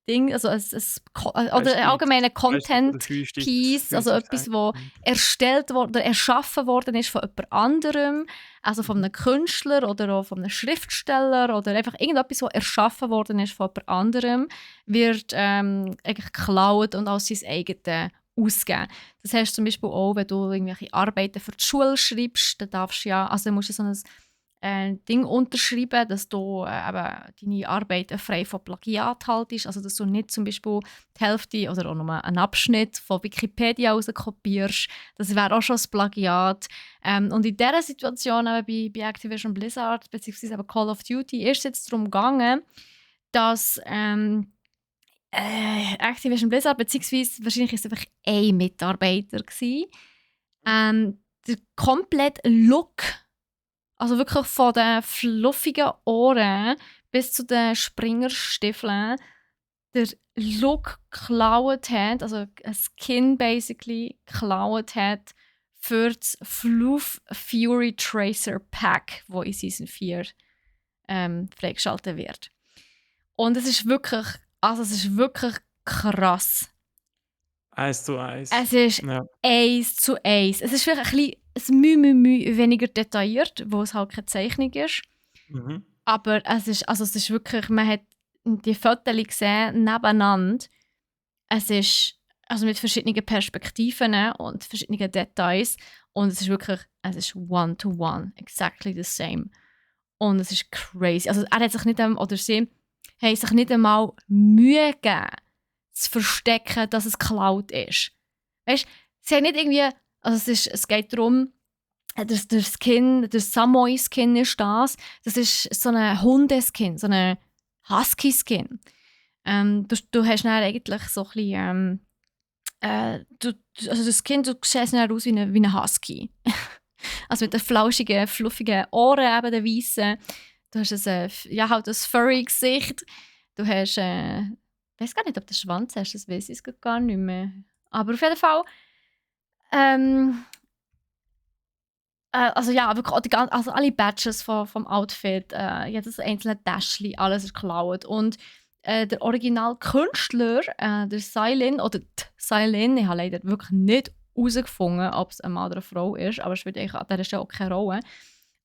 Ding, also oder Weißt du, allgemeiner weißt du, das Content-Piece, also etwas, wo erstellt worden oder erschaffen worden ist von jemand anderem, also von einem Künstler oder auch von einem Schriftsteller oder einfach irgendetwas, was erschaffen worden ist von jemand anderem, wird eigentlich geklaut und als sein eigenes ausgeben. Das heißt zum Beispiel auch, wenn du irgendwelche Arbeiten für die Schule schreibst, dann darfst du ja, also musst du so ein Ding unterschreiben, dass du eben deine Arbeiten frei von Plagiat haltest, also dass du nicht zum Beispiel die Hälfte oder auch nur einen Abschnitt von Wikipedia rauskopierst. Das wäre auch schon das Plagiat. Und in dieser Situation bei Activision Blizzard bzw. Call of Duty ist es jetzt darum gegangen, dass Activision Blizzard, beziehungsweise wahrscheinlich ist es einfach ein Mitarbeiter gewesen, der komplette Look, also wirklich von den fluffigen Ohren bis zu den Springerstiefeln, der Look geklaut hat, also ein Skin basically geklaut hat für das Floof Fury Tracer Pack, das in Season 4 freigeschaltet wird. Und es ist wirklich krass. 1:1. Es ist Ja. 1:1. Es ist vielleicht ein Mühe weniger detailliert, wo es halt keine Zeichnung ist. Mhm. Aber es ist wirklich, man hat die Fotos gesehen, nebeneinander. Es ist also mit verschiedenen Perspektiven und verschiedenen Details. Und es ist wirklich, es ist one-to-one, exactly the same. Und es ist crazy. Also er hat sich nicht oder sie haben sich nicht einmal Mühe gegeben, zu verstecken, dass es geklaut ist. Weißt, sie haben nicht irgendwie, also es geht darum, der Skin, der Samoy-Skin ist das. Das ist so ein Hundeskin, so ein Husky-Skin. Du hast dann eigentlich so ein bisschen, also das Skin, du siehst dann aus wie ein Husky. Also mit den flauschigen, fluffigen Ohren, eben den weißen. Du hast halt ein Furry-Gesicht. Du hast, ich weiß gar nicht, ob du einen Schwanz hast, das weiß ich gar nicht mehr. Aber auf jeden Fall, also ja, wirklich also alle Badges vom Outfit, jedes einzelne Täschchen, alles ist geklaut. Und der Originalkünstler, der Sailin, oder die Sailin, ich habe leider wirklich nicht herausgefunden, ob es ein Mann oder eine Frau ist, aber es spielt eigentlich an dieser Stelle auch keine Rolle.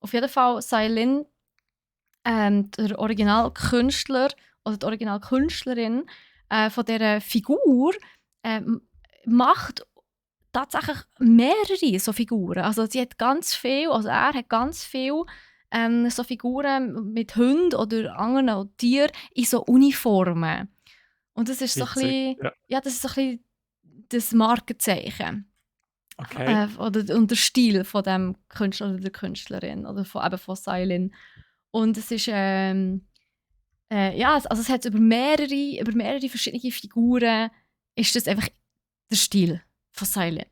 Auf jeden Fall, Sailin, der Originalkünstler oder die Originalkünstlerin von dieser Figur macht tatsächlich mehrere so Figuren. Also sie hat ganz viel, also er hat ganz viel so Figuren mit Hunden oder anderen Tieren in so Uniformen. Und das ist so ein bisschen, das ist so ein bisschen das Markenzeichen. Okay. Und der Stil von dem Künstler oder der Künstlerin oder von Sailin. Und es ist also es hat über mehrere verschiedene Figuren ist das einfach der Stil von Sailin.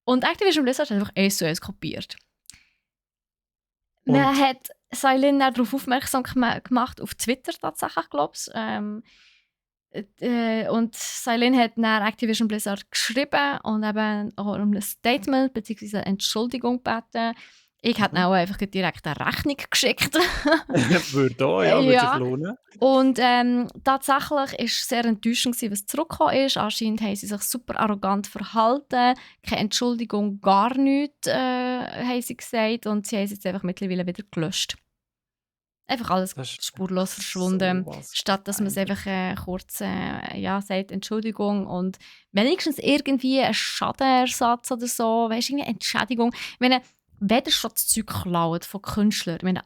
Und Activision Blizzard hat einfach 1:1 kopiert. Man hat Sailin darauf aufmerksam gemacht, auf Twitter tatsächlich, glaube ich. Und Sailin hat nach Activision Blizzard geschrieben und eben auch um ein Statement bzw. eine Entschuldigung gebeten. Ich hätte auch einfach direkt eine Rechnung geschickt. Würde auch, ja, würde sich lohnen. Und tatsächlich war es sehr enttäuschend, was zurückgekommen ist. Anscheinend haben sie sich super arrogant verhalten. Keine Entschuldigung, gar nichts, haben sie gesagt. Und sie haben es jetzt einfach mittlerweile wieder gelöscht. Einfach alles spurlos verschwunden. Statt dass man es einfach kurz sagt, Entschuldigung. Und wenigstens irgendwie ein Schadenersatz oder so. Weißt du, irgendwie Entschädigung. Ich meine, wenn ihr schon das Zeug klaut von Künstlern, ich meine,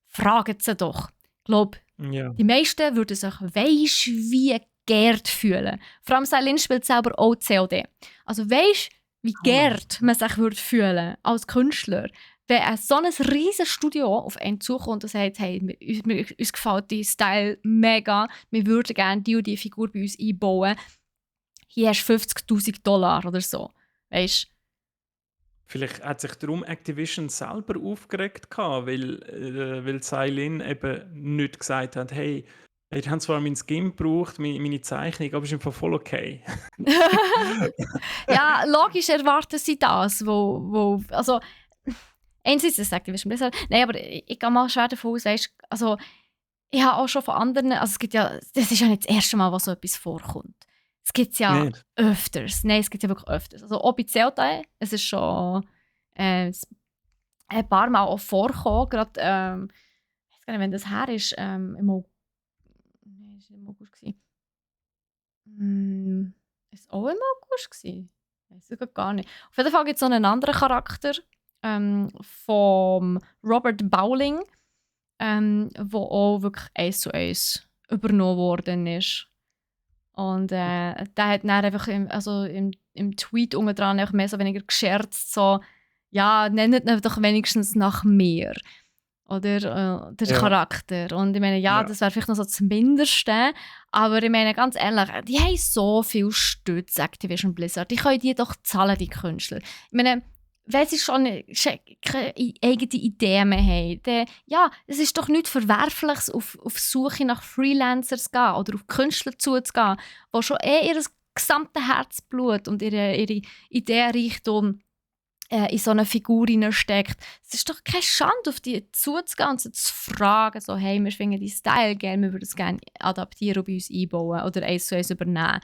fragen sie doch. Ich glaube, die meisten würden sich wie geehrt fühlen. Vor allem Sailin spielt selber auch COD. Also weisst wie geehrt man sich würde fühlen als Künstler, wenn so ein riesiges Studio auf einen zukommt und sagt, hey, uns gefällt dein Style mega, wir würden gerne die und die Figur bei uns einbauen. Hier hast du $50.000 oder so. Weisst? Vielleicht hat sich darum Activision selber aufgeregt, weil Sailin eben nicht gesagt hat, hey, ich habe zwar mein Skin gebraucht, meine Zeichnung, aber es ist einfach voll okay. Ja, logisch erwarten sie das, also einerseits das Activision Blizzard, nein, aber ich gehe mal schwer davon aus, weißt, also ich habe auch schon von anderen, also es gibt ja, das ist ja nicht das erste Mal, was so etwas vorkommt. Es gibt es ja Nicht? öfters. Nein, es gibt ja wirklich öfters. Also offiziell da, es ist schon ein paar Mal auch vorgekommen, gerade, ich weiß gar nicht, wenn das her ist, Nein, das war im August. Hm, ist es auch im August gewesen? Ich weiß es grad gar nicht. Auf jeden Fall gibt es noch einen anderen Charakter vom Robert Bowling, wo auch wirklich 1:1 übernommen worden ist. Und der hat dann einfach im Tweet unten dran einfach mehr so weniger gescherzt, so «Ja, nennt ihn doch wenigstens nach mir.» Oder der Ja, Charakter. Und ich meine, ja, ja. das wäre vielleicht noch so das Mindeste. Aber ich meine, ganz ehrlich, die haben so viel Stütze, Activision Blizzard. Die können die doch zahlen, die Künstler. Ich meine, wenn sie schon keine eigene Idee mehr haben, dann, ja, es ist doch nichts Verwerfliches, auf Suche nach Freelancers zu gehen oder auf Künstler zuzugehen, die schon ihr gesamtes Herzblut und ihre Ideenreichtum in so eine Figur steckt. Es ist doch keine Schande, auf die zuzugehen und sie zu fragen, so, hey, wir finden deinen Style geil, wir würden es gerne adaptieren und bei uns einbauen oder 1:1 übernehmen.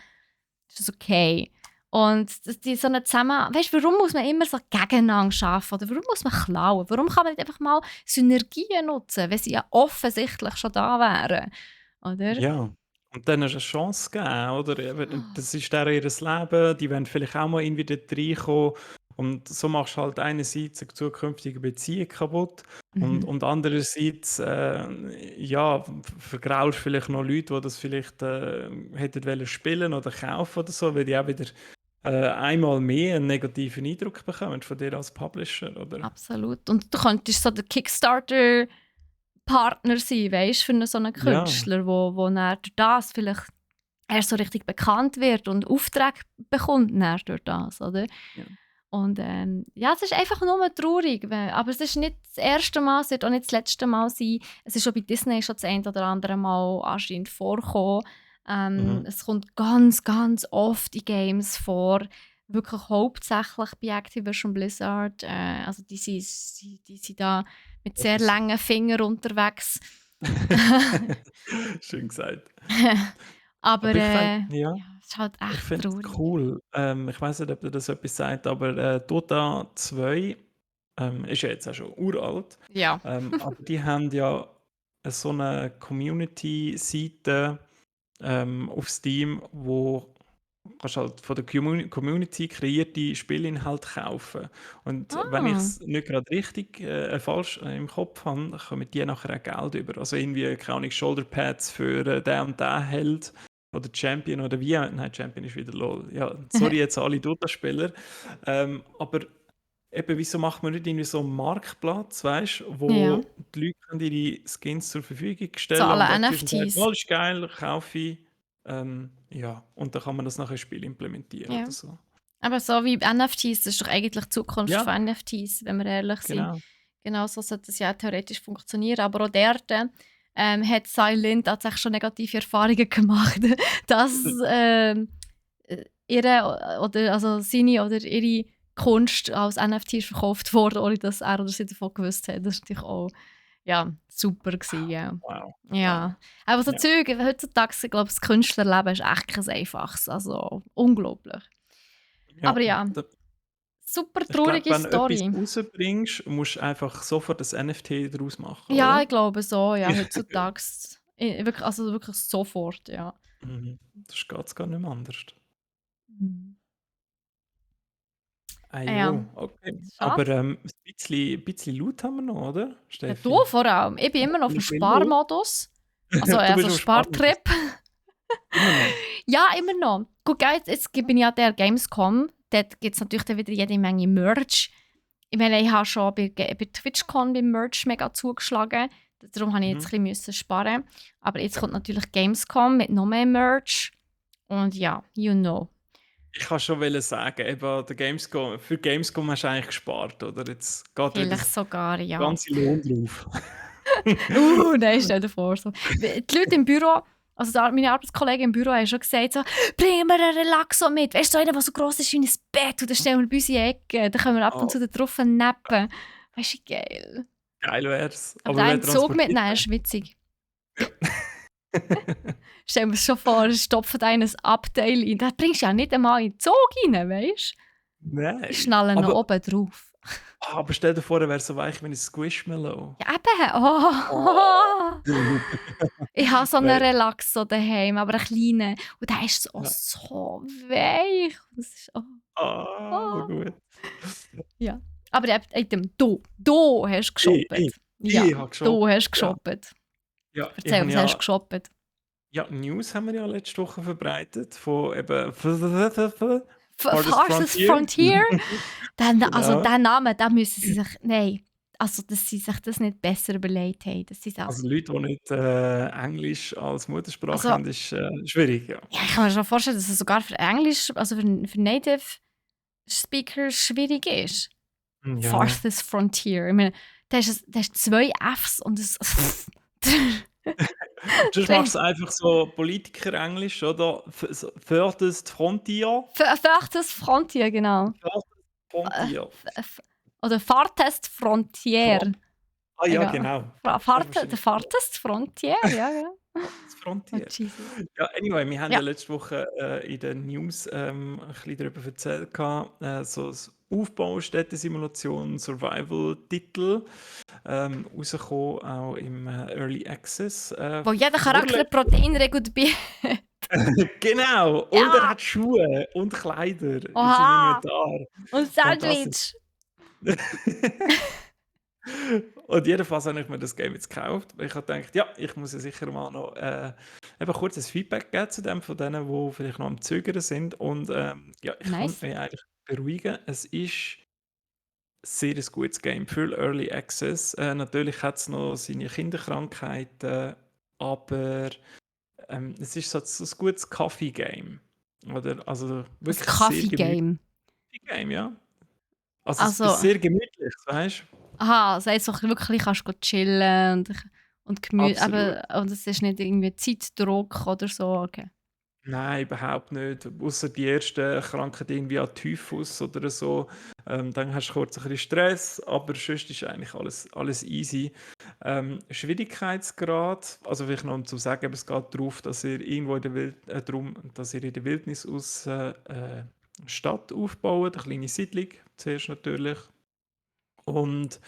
Das ist okay. Und so eine weißt, warum muss man immer so gegeneinander arbeiten? Oder warum muss man klauen? Warum kann man nicht einfach mal Synergien nutzen, wenn sie ja offensichtlich schon da wären? Oder? Ja. Und dann hast du eine Chance geben, oder? Eben, das ist deren ihr Leben, die wollen vielleicht auch mal irgendwie dort reinkommen. Und so machst du halt einerseits eine zukünftige Beziehung kaputt Mhm. und andererseits, ja, vergraulst vielleicht noch Leute, die das vielleicht hätten wollen spielen oder kaufen oder so, weil die auch wieder einmal mehr einen negativen Eindruck bekommen von dir als Publisher, oder? Absolut. Und du könntest so der Kickstarter Partner sein, weißt, für so einen Ja, Künstler, wo dann durch das vielleicht erst so richtig bekannt wird und Aufträge bekommt dann durch das, oder? ja. Und ja, es ist einfach nur traurig, aber es ist nicht das erste Mal, es wird auch nicht das letzte Mal sein. Es ist schon bei Disney schon das ein oder andere Mal anscheinend vorgekommen. Mhm. Es kommt ganz, ganz oft in Games vor, wirklich hauptsächlich bei Activision Blizzard. Also die sind da mit sehr Etwas. langen Fingern unterwegs. Schön gesagt. Aber Aber ich fände, ja, ja, es ist halt ich echt finde es traurig. cool. Ich weiß nicht, ob dir das etwas sagt, aber Dota 2 ist ja jetzt auch schon uralt. Ja. Aber die haben ja so eine Community-Seite auf Steam, wo kannst halt von der Community kreierte Spielinhalte kaufen. Und wenn ich Ah. es nicht gerade richtig falsch im Kopf habe, kommen die nachher auch Geld über. Also irgendwie, keine Ahnung, Shoulderpads für den und den Held oder Champion oder wie. Nein, Champion ist wieder LOL. Ja, sorry jetzt alle Dota-Spieler. Aber eben, wieso macht man nicht irgendwie so einen Marktplatz, weißt, Ja. wo die Leute können ihre Skins zur Verfügung So stellen alle und Activision sagt, NFTs. oh, ist geil, kaufe ich. Ja, und dann kann man das nachher im Spiel implementieren Ja. oder so. Aber so wie NFTs, das ist doch eigentlich die Zukunft Ja, von NFTs, wenn wir ehrlich sind. genau. Genau so sollte es ja theoretisch funktionieren. Aber auch dort hat Silent tatsächlich schon negative Erfahrungen gemacht, dass also seine oder ihre Kunst als NFT ist verkauft wurde, ohne dass er oder sie davon gewusst hat. Das ist natürlich auch ja, super gewesen, ja. Wow, wow. Ja, aber so Ja, Zeug, heutzutage, ich glaube, das Künstlerleben ist echt kein einfaches, also unglaublich. ja. Aber ja, super Ich glaube, traurige wenn du etwas Story. rausbringst, musst du einfach sofort das NFT daraus machen, Ja, ich oder? glaube so, ja, heutzutage. Wirklich, also wirklich sofort, ja. Mhm. Das geht gar nicht mehr anders. Mhm. Ah Ja, jo, okay. Aber schade. ein bisschen Loot haben wir noch, oder, Ja, du Steffi? vor allem. Ich bin immer noch auf dem Ziemlich viel Loot. Sparmodus. Du Also bist am Sparen. Spartrip. Immer noch? Ja, immer noch. Gut, gell, jetzt bin ich ja der Gamescom. Dort gibt es natürlich dann wieder jede Menge Merch. Ich meine, ich habe schon bei TwitchCon beim Merch mega zugeschlagen. Darum musste ich jetzt Mhm. ein bisschen sparen. Aber jetzt kommt natürlich Gamescom mit noch mehr Merch. Und ja, you know. Ich kann schon wollen sagen, eben der Gamescom, für Gamescom hast du eigentlich gespart, oder? Jetzt geht wieder Vielleicht das sogar, ja. ganze Lohn drauf. Nein, stell dir vor. So. Die Leute im Büro, also meine Arbeitskollegen im Büro haben schon gesagt, so, bring mir einen Relaxo mit. Weißt du, so einer, der so gross ist wie ein Bett und dann stellen wir bei uns in die Ecke. Dann können wir ab und Oh, zu da drauf nappen. Weißt du, geil. geil wär's. Aber Aber da wer im Zug transportiert mitnehmen den? ist witzig. Stell mir schon vor, stopfen ein Abteil ein. Das bringst du ja nicht einmal in den Zug rein, weißt du? Nein. Ich schnalle noch oben drauf. Aber stell dir vor, er wäre so weich wie ein Squishmallow. Ja, eben. Oh. Ich habe so einen Weil- Relaxo daheim, aber einen kleinen. Und der ist Ja. so weich. Das ist, so gut. Ja. Aber du hast geshoppt. Ich Ja, habe geshoppt. du hast geshoppt. Ja, Erzähl, was hast du geshoppt? Ja, News haben wir ja letzte Woche verbreitet von eben Farthest Frontier? Also Genau. diesen Namen, da müssen sie sich... Nein, also dass sie sich das nicht besser überlegt haben. Das ist Also Leute, die nicht Englisch als Muttersprache Also- haben, ist schwierig, ja. Ja, ich kann mir schon vorstellen, dass es sogar für Englisch, also für Native Speaker schwierig ist. Ja. Farthest Frontier. Ich meine, da hast 2 Fs und es... Sonst machst du einfach so Politiker-Englisch, oder? Furthest Frontier. Farthest Frontier, genau. Frontier. Oder Farthest Frontier. Ah ja, egal. genau. Der Farthest Frontier, ja, genau. Das Frontier. Oh, Jesus. Ja, anyway, wir haben Ja. ja letzte Woche in den News ein bisschen darüber erzählt, so das Aufbaustätten-Simulation Survival-Titel rausgekommen, auch im Early Access. Wo jeder Charakter ein Proteinregel dabei Genau, und Ja. er hat Schuhe und Kleider Oha. in seinem Inventar. und Sandwich. Und jedenfalls habe ich mir das Game jetzt gekauft, weil ich habe gedacht, ja, ich muss ja sicher mal noch eben kurz ein Feedback geben zu dem, von denen, die vielleicht noch am Zögern sind. Und ja, ich Nice. kann mich eigentlich beruhigen. Es ist sehr ein gutes Game, viel Early Access. Natürlich hat es noch seine Kinderkrankheiten, aber es ist so ein gutes Coffee-Game. Oder? Also Das wirklich Kaffee-Game. Game, ja. Also, Also- es ist sehr gemütlich, weißt du? Aha, das heisst, du wirklich kannst go chillen und Gemüse. Absolut. Und es ist nicht irgendwie Zeitdruck oder so. Okay. Nein, überhaupt nicht. Außer die ersten Krankheiten irgendwie an Typhus oder so. Dann hast du kurz ein bisschen Stress, aber sonst ist eigentlich alles easy. Schwierigkeitsgrad, also vielleicht noch um zu sagen, aber es geht darauf, dass ihr irgendwo in der darum, dass ihr in der Wildnis aus Stadt aufbaut, eine kleine Siedlung zuerst natürlich. Und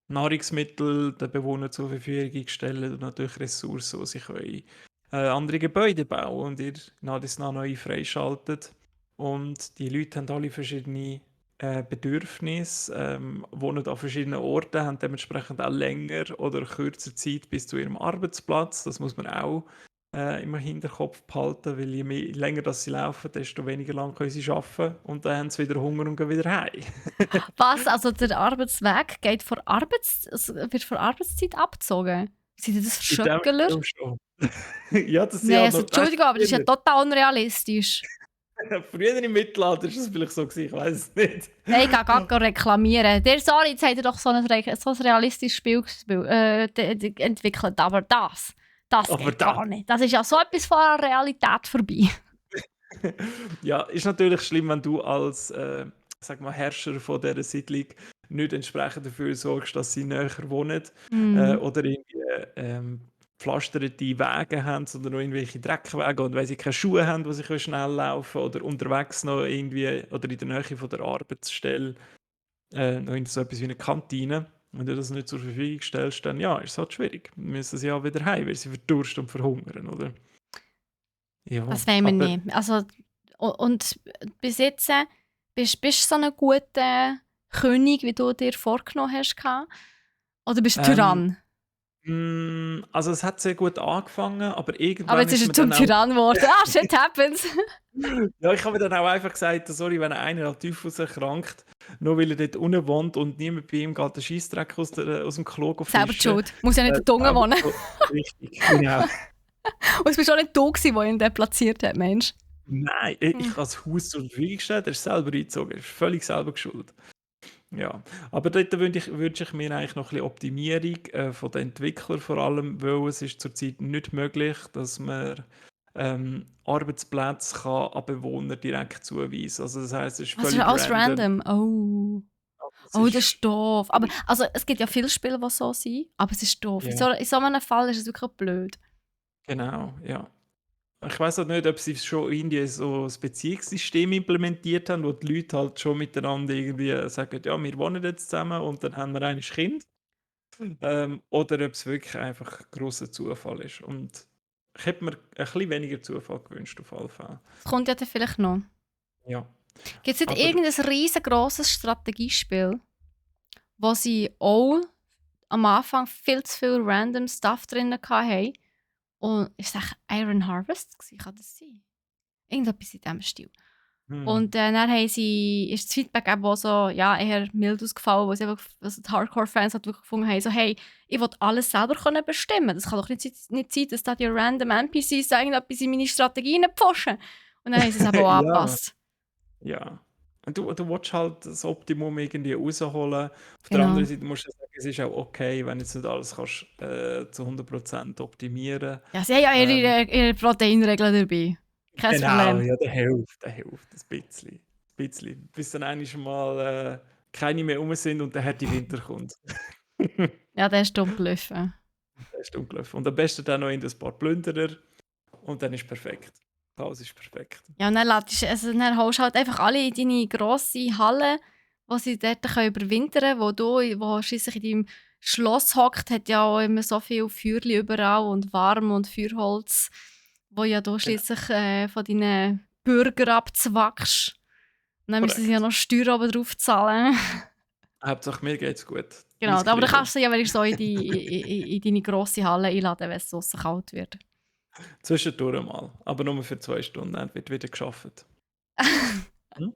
Nahrungsmittel den Bewohnern zur Verfügung stellen und natürlich Ressourcen, die sie können andere Gebäude bauen und ihr nach und nach neu freischaltet. Und die Leute haben alle verschiedene Bedürfnisse, wohnen an verschiedenen Orten, haben dementsprechend auch länger oder kürzer Zeit bis zu ihrem Arbeitsplatz. Das muss man auch immer im Hinterkopf behalten, weil je länger dass sie laufen, desto weniger lang können sie arbeiten und dann haben sie wieder Hunger und gehen wieder heim. Was? Also der Arbeitsweg wird vor Arbeitszeit abgezogen? Sind das In dem Verschöckler? Film schon. Ja, das sind Nein, ja also, noch- Entschuldigung, aber das ist ja total unrealistisch. Früher im Mittelalter war das vielleicht so, ich weiß es nicht. Nein, ich gehe gar reklamieren. Sorry, jetzt habt ihr doch so ein realistisches Spiel entwickelt, aber das Aber geht da- gar nicht. Das ist ja so etwas von der Realität vorbei. Ja, ist natürlich schlimm, wenn du als sag mal, Herrscher von dieser Siedlung nicht entsprechend dafür sorgst, dass sie näher wohnen oder irgendwie pflasterte Wege haben, sondern noch irgendwelche Dreckwege und weil sie keine Schuhe haben, wo sie können schnell laufen oder unterwegs noch irgendwie oder in der Nähe von der Arbeitsstelle noch in so etwas wie eine Kantine. Wenn du das nicht zur Verfügung stellst, dann ja, ist es halt schwierig. Dann müssen sie ja wieder heim, weil sie verdursten und verhungern, oder? Ja, Das wollen wir aber- nicht. Also, und bis jetzt bist du so ein guter König, wie du dir vorgenommen hast? Oder bist du Tyrann? Also es hat sehr gut angefangen, aber irgendwann Aber jetzt ist er mir zum dann auch, Tyrann geworden. Ah, shit happens. ja, ich habe mir dann auch einfach gesagt, sorry, wenn einer an Typhus erkrankt, nur weil er dort unten wohnt und niemand bei ihm geht den Scheissdreck aus dem Klo Selber fischen. schuld. Muss ja nicht der Dunge wohnen. Richtig, genau. Und es bist auch nicht du gewesen, der ihn deplatziert hat, Mensch. Nein, ich habe das Haus zur Verfügung gestellt, er ist selber eingezogen, er ist völlig selber geschuld. Ja, aber dort wünsche ich mir eigentlich noch ein bisschen Optimierung von den Entwicklern vor allem, weil es ist zurzeit nicht möglich, dass man Arbeitsplätze kann an Bewohner direkt zuweisen. Also das heisst, es ist Das völlig ist alles random. Oh. Oh, das ist doof. Aber also, es gibt ja viele Spiele, die so sind, aber es ist doof. Ja. In so einem Fall ist es wirklich blöd. Genau, ja. Ich weiß auch nicht, ob sie schon irgendwie so ein Beziehungssystem implementiert haben, wo die Leute halt schon miteinander irgendwie sagen, ja, wir wohnen jetzt zusammen und dann haben wir ein Kind. Oder ob es wirklich einfach ein grosser Zufall ist. Und ich hätte mir ein bisschen weniger Zufall gewünscht, auf alle Fälle. Das kommt ja dann vielleicht noch. Ja, Gibt es nicht aber irgendein riesengroßes Strategiespiel, wo sie auch am Anfang viel zu viel random Stuff drin hatten? Und ich sage Iron Harvest, kann das sein? Irgendetwas in diesem Stil. Und dann ist das Feedback eben auch so, ja, eher mild ausgefallen, weil also die Hardcore-Fans halt wirklich gefunden haben, so, hey, ich will alles selber können bestimmen. Das kann doch nicht sein, dass da die random NPCs da irgendetwas in meine Strategien pfuschen. Und dann haben sie es eben auch ja, angepasst. ja. Und du willst halt das Optimum irgendwie rausholen. Auf der anderen Genau. Seite musst du sagen, es ist auch okay, wenn du jetzt nicht alles kannst, zu 100% optimieren. Ja, sie haben ja Ähm, ihre Proteinregeln dabei. Kein genau, Problem. ja, der hilft ein bisschen. Ein bisschen. Bis dann einmal mal keine mehr rum sind und der harte Winter kommt. Ja, der ist dumm gelaufen. Das ist unglaublich. Und am besten dann noch in ein paar Plünderer und dann ist perfekt. Alles ist perfekt. Ja, und dann holst du halt einfach alle in deine grosse Halle, wo sie dort können überwintern können, wo schliesslich in deinem Schloss hockt, hat ja auch immer so viel Feuerchen überall und warm und Feuerholz, wo ja du Genau, schliesslich von deinen Bürgern abzwackst. Und dann müssen sie ja korrekt. noch Steuern oben drauf zahlen. Hauptsache mir geht's gut. Genau, Mein aber dann Kriegen. kannst du sie ja wenigstens so in deine grosse Halle einladen, wenn es draussen kalt wird. Zwischendurch mal. Aber nur für 2 Stunden. Dann wird wieder geschafft. Hm? Gell?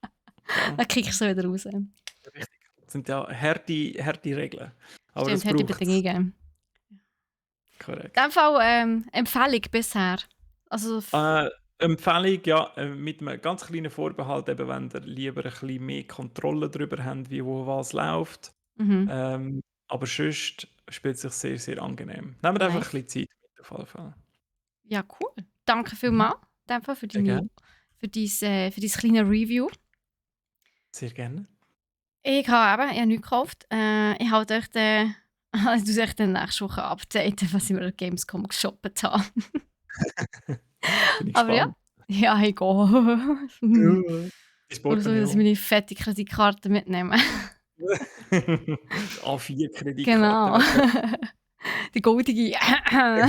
Dann kriegst du sie wieder raus. Richtig. Das sind ja harte Regeln. Aber Stimmt, das hat die braucht es. Bedingungen. In Korrekt. dem Fall Empfehlung bisher. Also, Äh, Empfehlung, ja, mit einem ganz kleinen Vorbehalt, eben, wenn ihr lieber ein bisschen mehr Kontrolle darüber habt, wie wo was läuft. mhm. Aber sonst spielt es sich sehr, sehr angenehm. Nehmt einfach Nice. ein bisschen Zeit mit, auf jeden Fall. Ja, cool. Danke Mhm. vielmals in dem Fall Sehr gerne. für dein kleine Review. Sehr gerne. Ich habe nichts gekauft. Ich halte euch dann, also du euch dann nächste Woche updaten, was ich mir an Gamescom geshoppt habe. Bin ich Aber ja, gespannt. ja, ich gehe. Dein Nur so, dass ich Portemonnaie meine fette Kreditkarte mitnehme. A4-Kreditkarte, Genau. weißt du? Die goldige. Ah.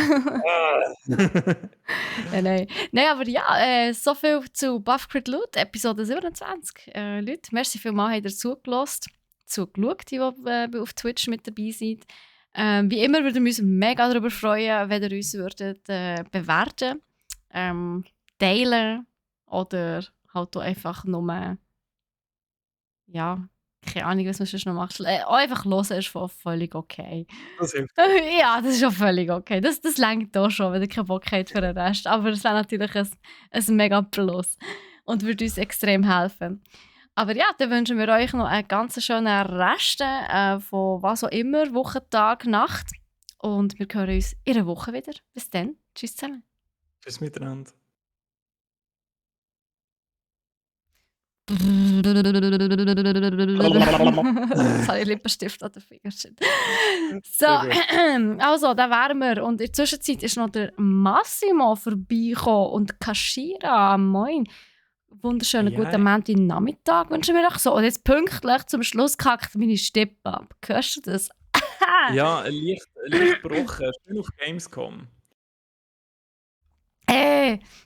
Nein. Nein, aber ja, so viel zu Buff Crit Loot, Episode 27. Leute, merci vielmals, habt ihr zugeschaut, die auf Twitch mit dabei sind. Wie immer würden wir uns mega darüber freuen, wenn ihr uns würdet, bewerten, teilen oder halt auch einfach nur, ja, keine Ahnung, was man sonst noch macht. Auch einfach hören ist voll völlig okay. Das hilft auch. Ja, das ist auch völlig okay. Das reicht auch schon, wenn ihr keinen Bock habt für den Rest. Aber es wäre natürlich ein mega Plus und würde uns extrem helfen. Aber ja, dann wünschen wir euch noch einen ganz schönen Rest von was auch immer, Wochentag, Nacht. Und wir hören uns in einer Woche wieder. Bis dann. Tschüss zusammen. Tschüss miteinander. Jetzt habe ich Lippenstift an den Fingern. So, Sehr gut. also, da wären wir. Und in der Zwischenzeit ist noch der Massimo vorbeigekommen und Kashira. Moin. Wunderschönen Ja, guten Montagnachmittag wünschen wir euch so. Und jetzt pünktlich zum Schluss kackt meine Stimme ab. Hörst du das? ja, leicht gebrochen. Schön auf Gamescom.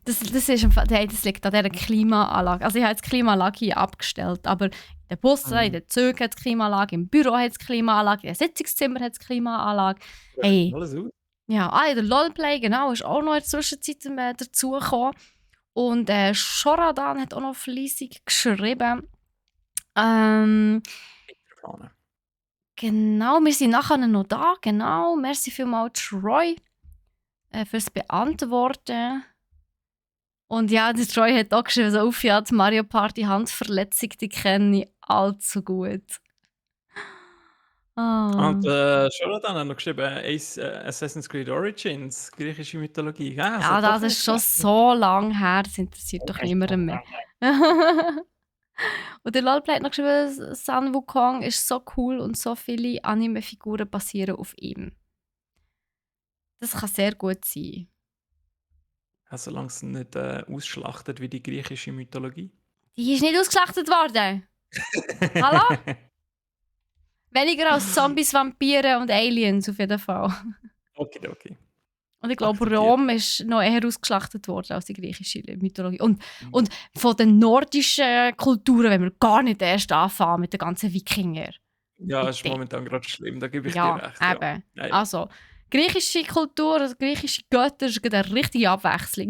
Das ist im Fall, hey, das liegt an dieser Klimaanlage. Also ich habe jetzt die Klimaanlage hier abgestellt, aber in den Bussen, in den Zügen hat es Klimaanlage, im Büro hat es Klimaanlage, im Sitzungszimmer hat es Klimaanlage. Hey, Alles gut. ja, der LOLplay, genau, ist auch noch in der Zwischenzeit dazugekommen. Und Shoradan hat auch noch fleissig geschrieben. Vorne. Genau, wir sind nachher noch da, genau. Merci vielmals, Troy, fürs Beantworten. Und ja, der Troy hat auch geschrieben, so auf, ja, die Mario Party Handverletzung, die kenne ich allzu gut. Und Ah. Jonathan hat noch geschrieben, Assassin's Creed Origins, griechische Mythologie. Ja, das Ja, hat doch das ist nicht schon schlecht. so lang her, das interessiert doch niemanden mehr. Und der LOL-Play hat noch geschrieben, Sun Wukong ist so cool und so viele Anime-Figuren basieren auf ihm. Das kann sehr gut sein. Ja, solange es nicht ausschlachtet wie die griechische Mythologie. Die ist nicht ausgeschlachtet worden. Hallo? Weniger als Zombies, Vampire und Aliens auf jeden Fall. Okay. Und ich glaube, Akzeptiert. Rom ist noch eher ausgeschlachtet worden als die griechische Mythologie. Und von den nordischen Kulturen, wenn wir gar nicht erst anfangen mit den ganzen Wikinger. Ja, ist Bitte. momentan gerade schlimm, da gebe ich dir Ja, recht. eben. Ja. Also, griechische Kultur, also griechische Götter ist gerade eine richtige Abwechslung.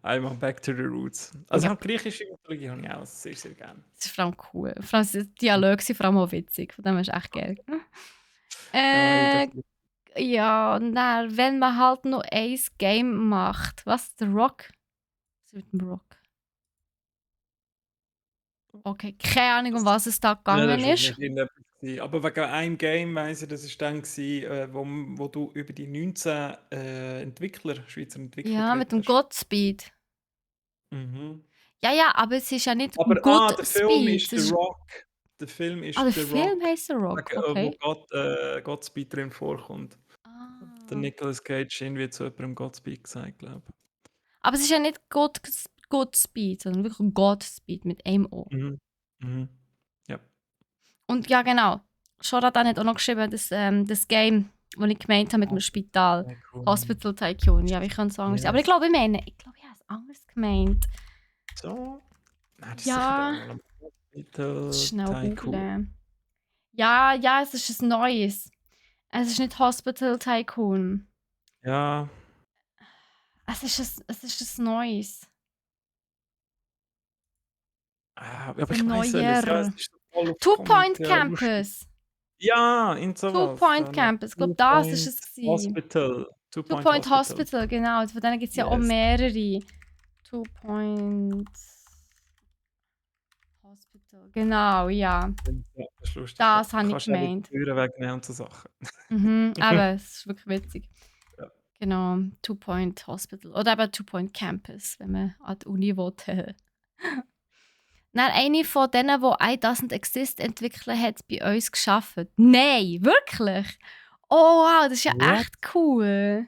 Einmal back to the roots. Also Ja. griechische Mythologie habe ich auch sehr, sehr gerne. Das ist vor allem cool. Vor allem die Dialoge sind vor allem auch witzig. Von dem ist echt geil. Ja, und dann, wenn man halt noch ein Game macht. Was? The Rock? Was ist mit dem Rock? Okay, keine Ahnung, um was es da gegangen das war ist. nicht irgendetwas gewesen. Aber wegen einem Game, weiss ich, das war dann, gewesen, wo du über die 19 Schweizer Entwickler Ja, mit dem geredet hast. Godspeed. Mhm. Ja, aber es ist ja nicht Aber der Film Godspeed. ist The Rock. Der Film ist Der The Film Rock, heisst The Rock, okay. wo Godspeed drin vorkommt. Der Ah. Nicolas Cage irgendwie zu jemandem Godspeed gesagt, glaube ich. Aber es ist ja nicht Godspeed, sondern wirklich Godspeed mit einem O. Mhm. Ja. Und ja, genau. Shoradan hat auch noch geschrieben, das Game, das ich gemeint habe mit dem Spital. Ja, cool. Hospital Tycoon. Ja, wie kann es anders sein? Aber ich glaube, ich habe es anders gemeint. So. Nein, das Ja. ist sicher auch noch Hospital Schnell Tycoon. googlen. Ja, es ist ein neues. Es ist nicht Hospital Tycoon. Ja. Es ist ein neues. Aber ich Ein weiß welches. Ja, neuer. es ist so voll auf Two Comic, Point lustig. Campus. Ja, in sowas. Two Point Campus. Ich glaube, das ist es gewesen. Hospital. Two Point Hospital, genau. Von denen gibt es ja auch Yes. mehrere. Two Point Hospital. Genau, ja. Ja, das ist lustig. Das habe ich Kannst du auch gemeint. die Türen wegnehmen und so Sachen. Aber es ist wirklich witzig. Ja. Genau, Two Point Hospital. Oder eben Two Point Campus, wenn man an die Uni will. Dann eine von denen, die I Doesn't Exist entwickelt hat, bei uns geschafft. Nein, wirklich? Oh wow, das ist ja What? echt cool.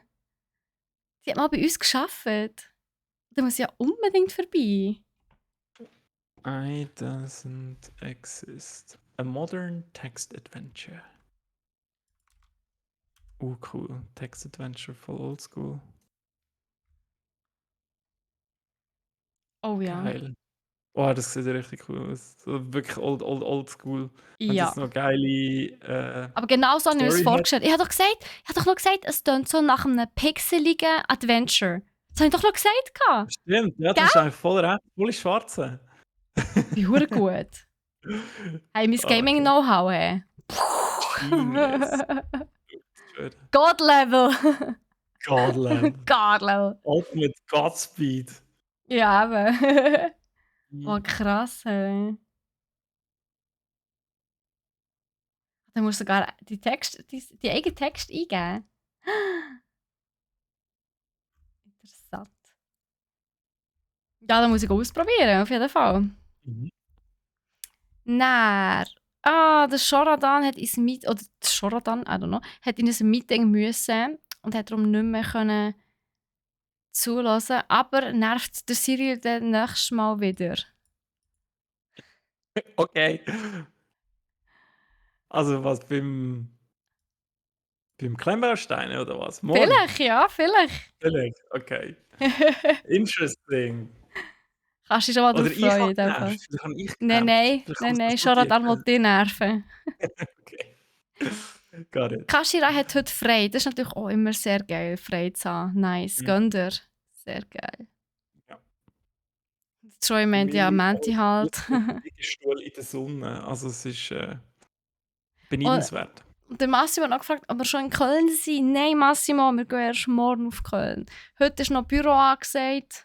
Die hat mal bei uns geschafft. Da muss ich ja unbedingt vorbei. I Doesn't Exist. A Modern Text Adventure. Cool. Text Adventure voll oldschool. Oh ja. Geil. Oh, das sieht richtig cool aus. So wirklich oldschool. Und Ja. das noch geile Aber genau so habe ich mir das Story vorgestellt. Ich habe doch noch gesagt, es klingt so nach einem pixeligen Adventure. Das habe ich doch noch gesagt. gehabt. Stimmt, ja, das ist eigentlich voll recht. Voll schwarze. Wie hure gut. Hey, mein Ah, Gaming-Know-how, hey. Genius. Schön. God-Level. God-Level. God-Level. Ultimate Godspeed. Ja, eben. Mhm. Oh, krass, hey. Dann musst du sogar die eigenen Text eingeben. Interessant. Ja, dann muss ich ausprobieren, auf jeden Fall. Mhm. Der Shoradan hat ins Meeting, oder der Shoradan, I don't know, hat in ein Meeting müssen und hat darum nicht mehr können zulassen. Aber nervt der Cyril dann nächstes Mal wieder? Okay. Also was beim Klemmbaustein oder was? Morgen? Vielleicht, ja, vielleicht. Vielleicht, okay. Interesting. Kannst du dich schon mal Oder drauf ich habe freuen. in dem Fall. genervt. Vielleicht habe ich Nein, genervt. Vielleicht kommt nein, das von Shoradan dir. will dich nerven. Okay. Got it. Kashira hat heute frei. Das ist natürlich auch immer sehr geil, frei zu haben. Nice, gönn dir. Sehr geil. Ja. Troy meint ja, Menti halt. Liegestuhl in der Sonne. Also es ist beneidenswert. Und der Massimo hat noch gefragt, ob wir schon in Köln sind. Nein, Massimo, wir gehen erst morgen auf Köln. Heute ist noch Büro angesagt.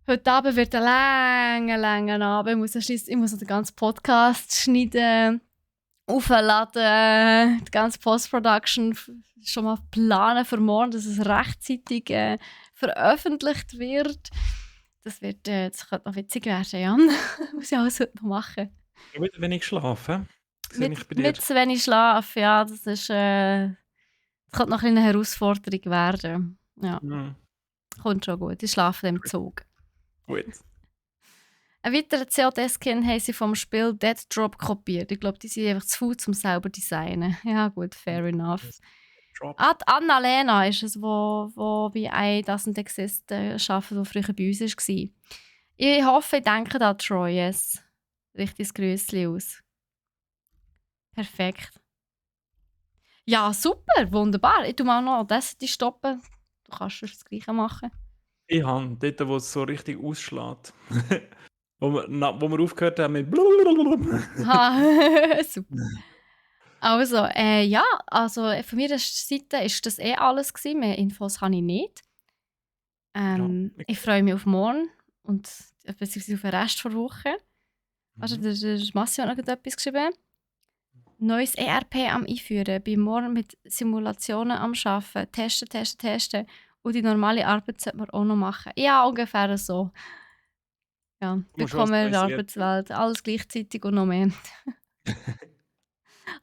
Heute Abend wird ein langer Abend. Ich muss noch den ganzen Podcast schneiden, aufladen, die ganze Post-Production schon mal planen für morgen, dass es rechtzeitig veröffentlicht wird. Das könnte noch witzig werden, ja. Muss ich alles heute noch machen. Mit wenig schlafen. Mit zu wenig Schlaf, ja, das könnte noch eine Herausforderung werden. Ja, Mhm. kommt schon gut. Ich schlafe im Zug. Gut. Ein weiterer COD-Skin haben sie vom Spiel Dead Drop kopiert. Ich glaube, die sind einfach zu faul, um selber zu designen. Ja gut, fair enough. Drop. Die Annalena ist es, wo bei I Doesn't Exist arbeitet, die früher bei uns war. Ich hoffe, ich denke an Troy. Yes. Richtiges Grüßli aus. Perfekt. Ja, super, wunderbar. Ich tue mal noch das stoppen. Du kannst schon das Gleiche machen. Ich habe dort, wo es so richtig ausschlägt. wo wir aufgehört haben mit Ha, super. Also, ja, also von meiner Seite ist das alles gewesen. Mehr Infos habe ich nicht. Ja, Ich freue mich auf morgen und beziehungsweise auf den Rest der Woche. Also, der Massi hat noch etwas geschrieben. Neues ERP am Einführen, bin morgen mit Simulationen am Arbeiten, testen. Und die normale Arbeit sollte man auch noch machen. Ja, ungefähr so. Ja, du musst was willkommen in der Neues Arbeitswelt. Alles gleichzeitig und noch mehr.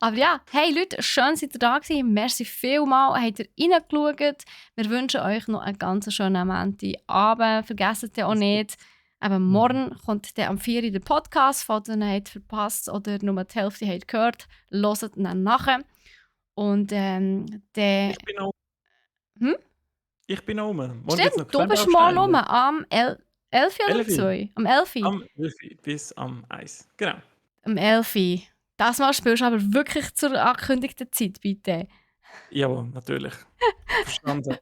Aber ja, hey Leute, schön seid ihr da gewesen. Merci vielmals, habt ihr reingeschaut. Wir wünschen euch noch einen ganz schönen Montagabend. Vergesst ja auch nicht, eben morgen kommt der am 4 Uhr der Podcast, falls ihr ihn habt verpasst oder nur die Hälfte habt gehört. Hört ihn dann nachher. Und der... Ich bin auch, Hm? ich bin auch rum. Morgen gibt es noch Stimmt, du bist morgen rum, Klemmbausteine. am 11 oder 11 Uhr. 2? Am 11 Uhr. Am 11 Uhr bis am 1. Genau. Am 11 Uhr. Das Mal spielst du aber wirklich zur angekündigten Zeit, bitte. Jawohl, natürlich. Verstanden.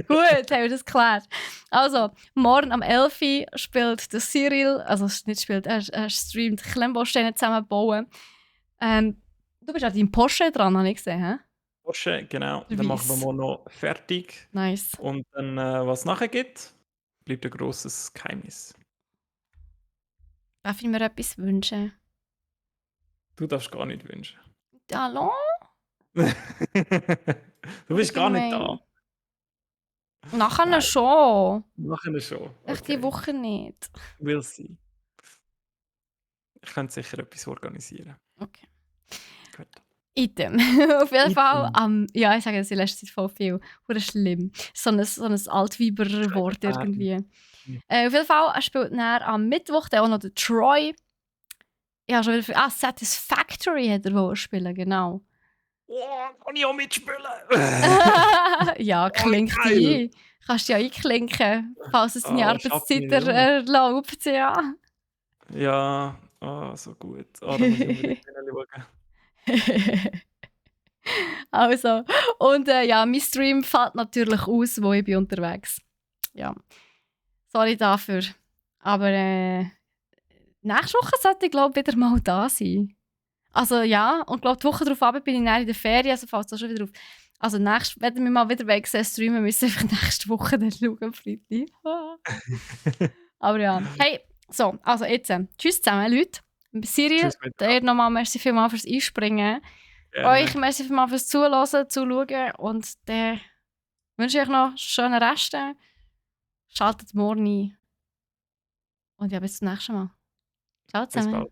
Gut, haben wir das geklärt. Also, morgen am 11 Uhr spielt der Cyril, also nicht spielt, er streamt Klemmbausteine zusammenbauen. Du bist an deinem Porsche dran, habe ich gesehen, hä? Porsche, genau. Der Dann machen wir Weiss. mal noch fertig. Nice. Und dann, was nachher gibt, bleibt ein grosses Geheimnis. Darf ich mir etwas wünschen? Du darfst gar nicht wünschen. Hallo? Du bist gar nicht da. Gemein. Nachher Nein. schon. Nachher schon. Echt die Woche nicht. Will see. Ich könnte sicher etwas organisieren. Okay. Gut. Item. Auf jeden Fall, ja, ich sage das in letzter Zeit voll viel. Oder schlimm. So ein Altweiber-Wort irgendwie. Auf jeden Fall, er spielt dann am Mittwoch dann auch noch den Troy. Ja, schon wieder Satisfactory hat er wohl spielen, genau. Oh, kann ich auch mitspielen? Ja, klingt ein. Kannst du ja einklinken, falls es deine Arbeitszeit erlaubt, ja. Ja, so gut. Da muss ich unbedingt hinschauen. Also, und ja, mein Stream fällt natürlich aus, wo ich bin unterwegs. Ja, sorry dafür. Aber nächste Woche sollte ich, glaube wieder mal da sein. Also ja, und glaube die Woche darauf bin ich dann in der Ferien, also fällt es schon wieder auf. Also wenn ihr mich mal wieder sehen streamen, müsst ihr einfach nächste Woche dann schauen, am Freitag. Aber ja, hey, so, also jetzt, tschüss zusammen, Leute. Cyril, dir nochmal merci vielmals fürs Einspringen. Euch merci vielmals fürs Zuschauen und dann wünsche ich euch noch schöne Reste. Schaltet morgen ein. Und ja, bis zum nächsten Mal. Ciao zusammen.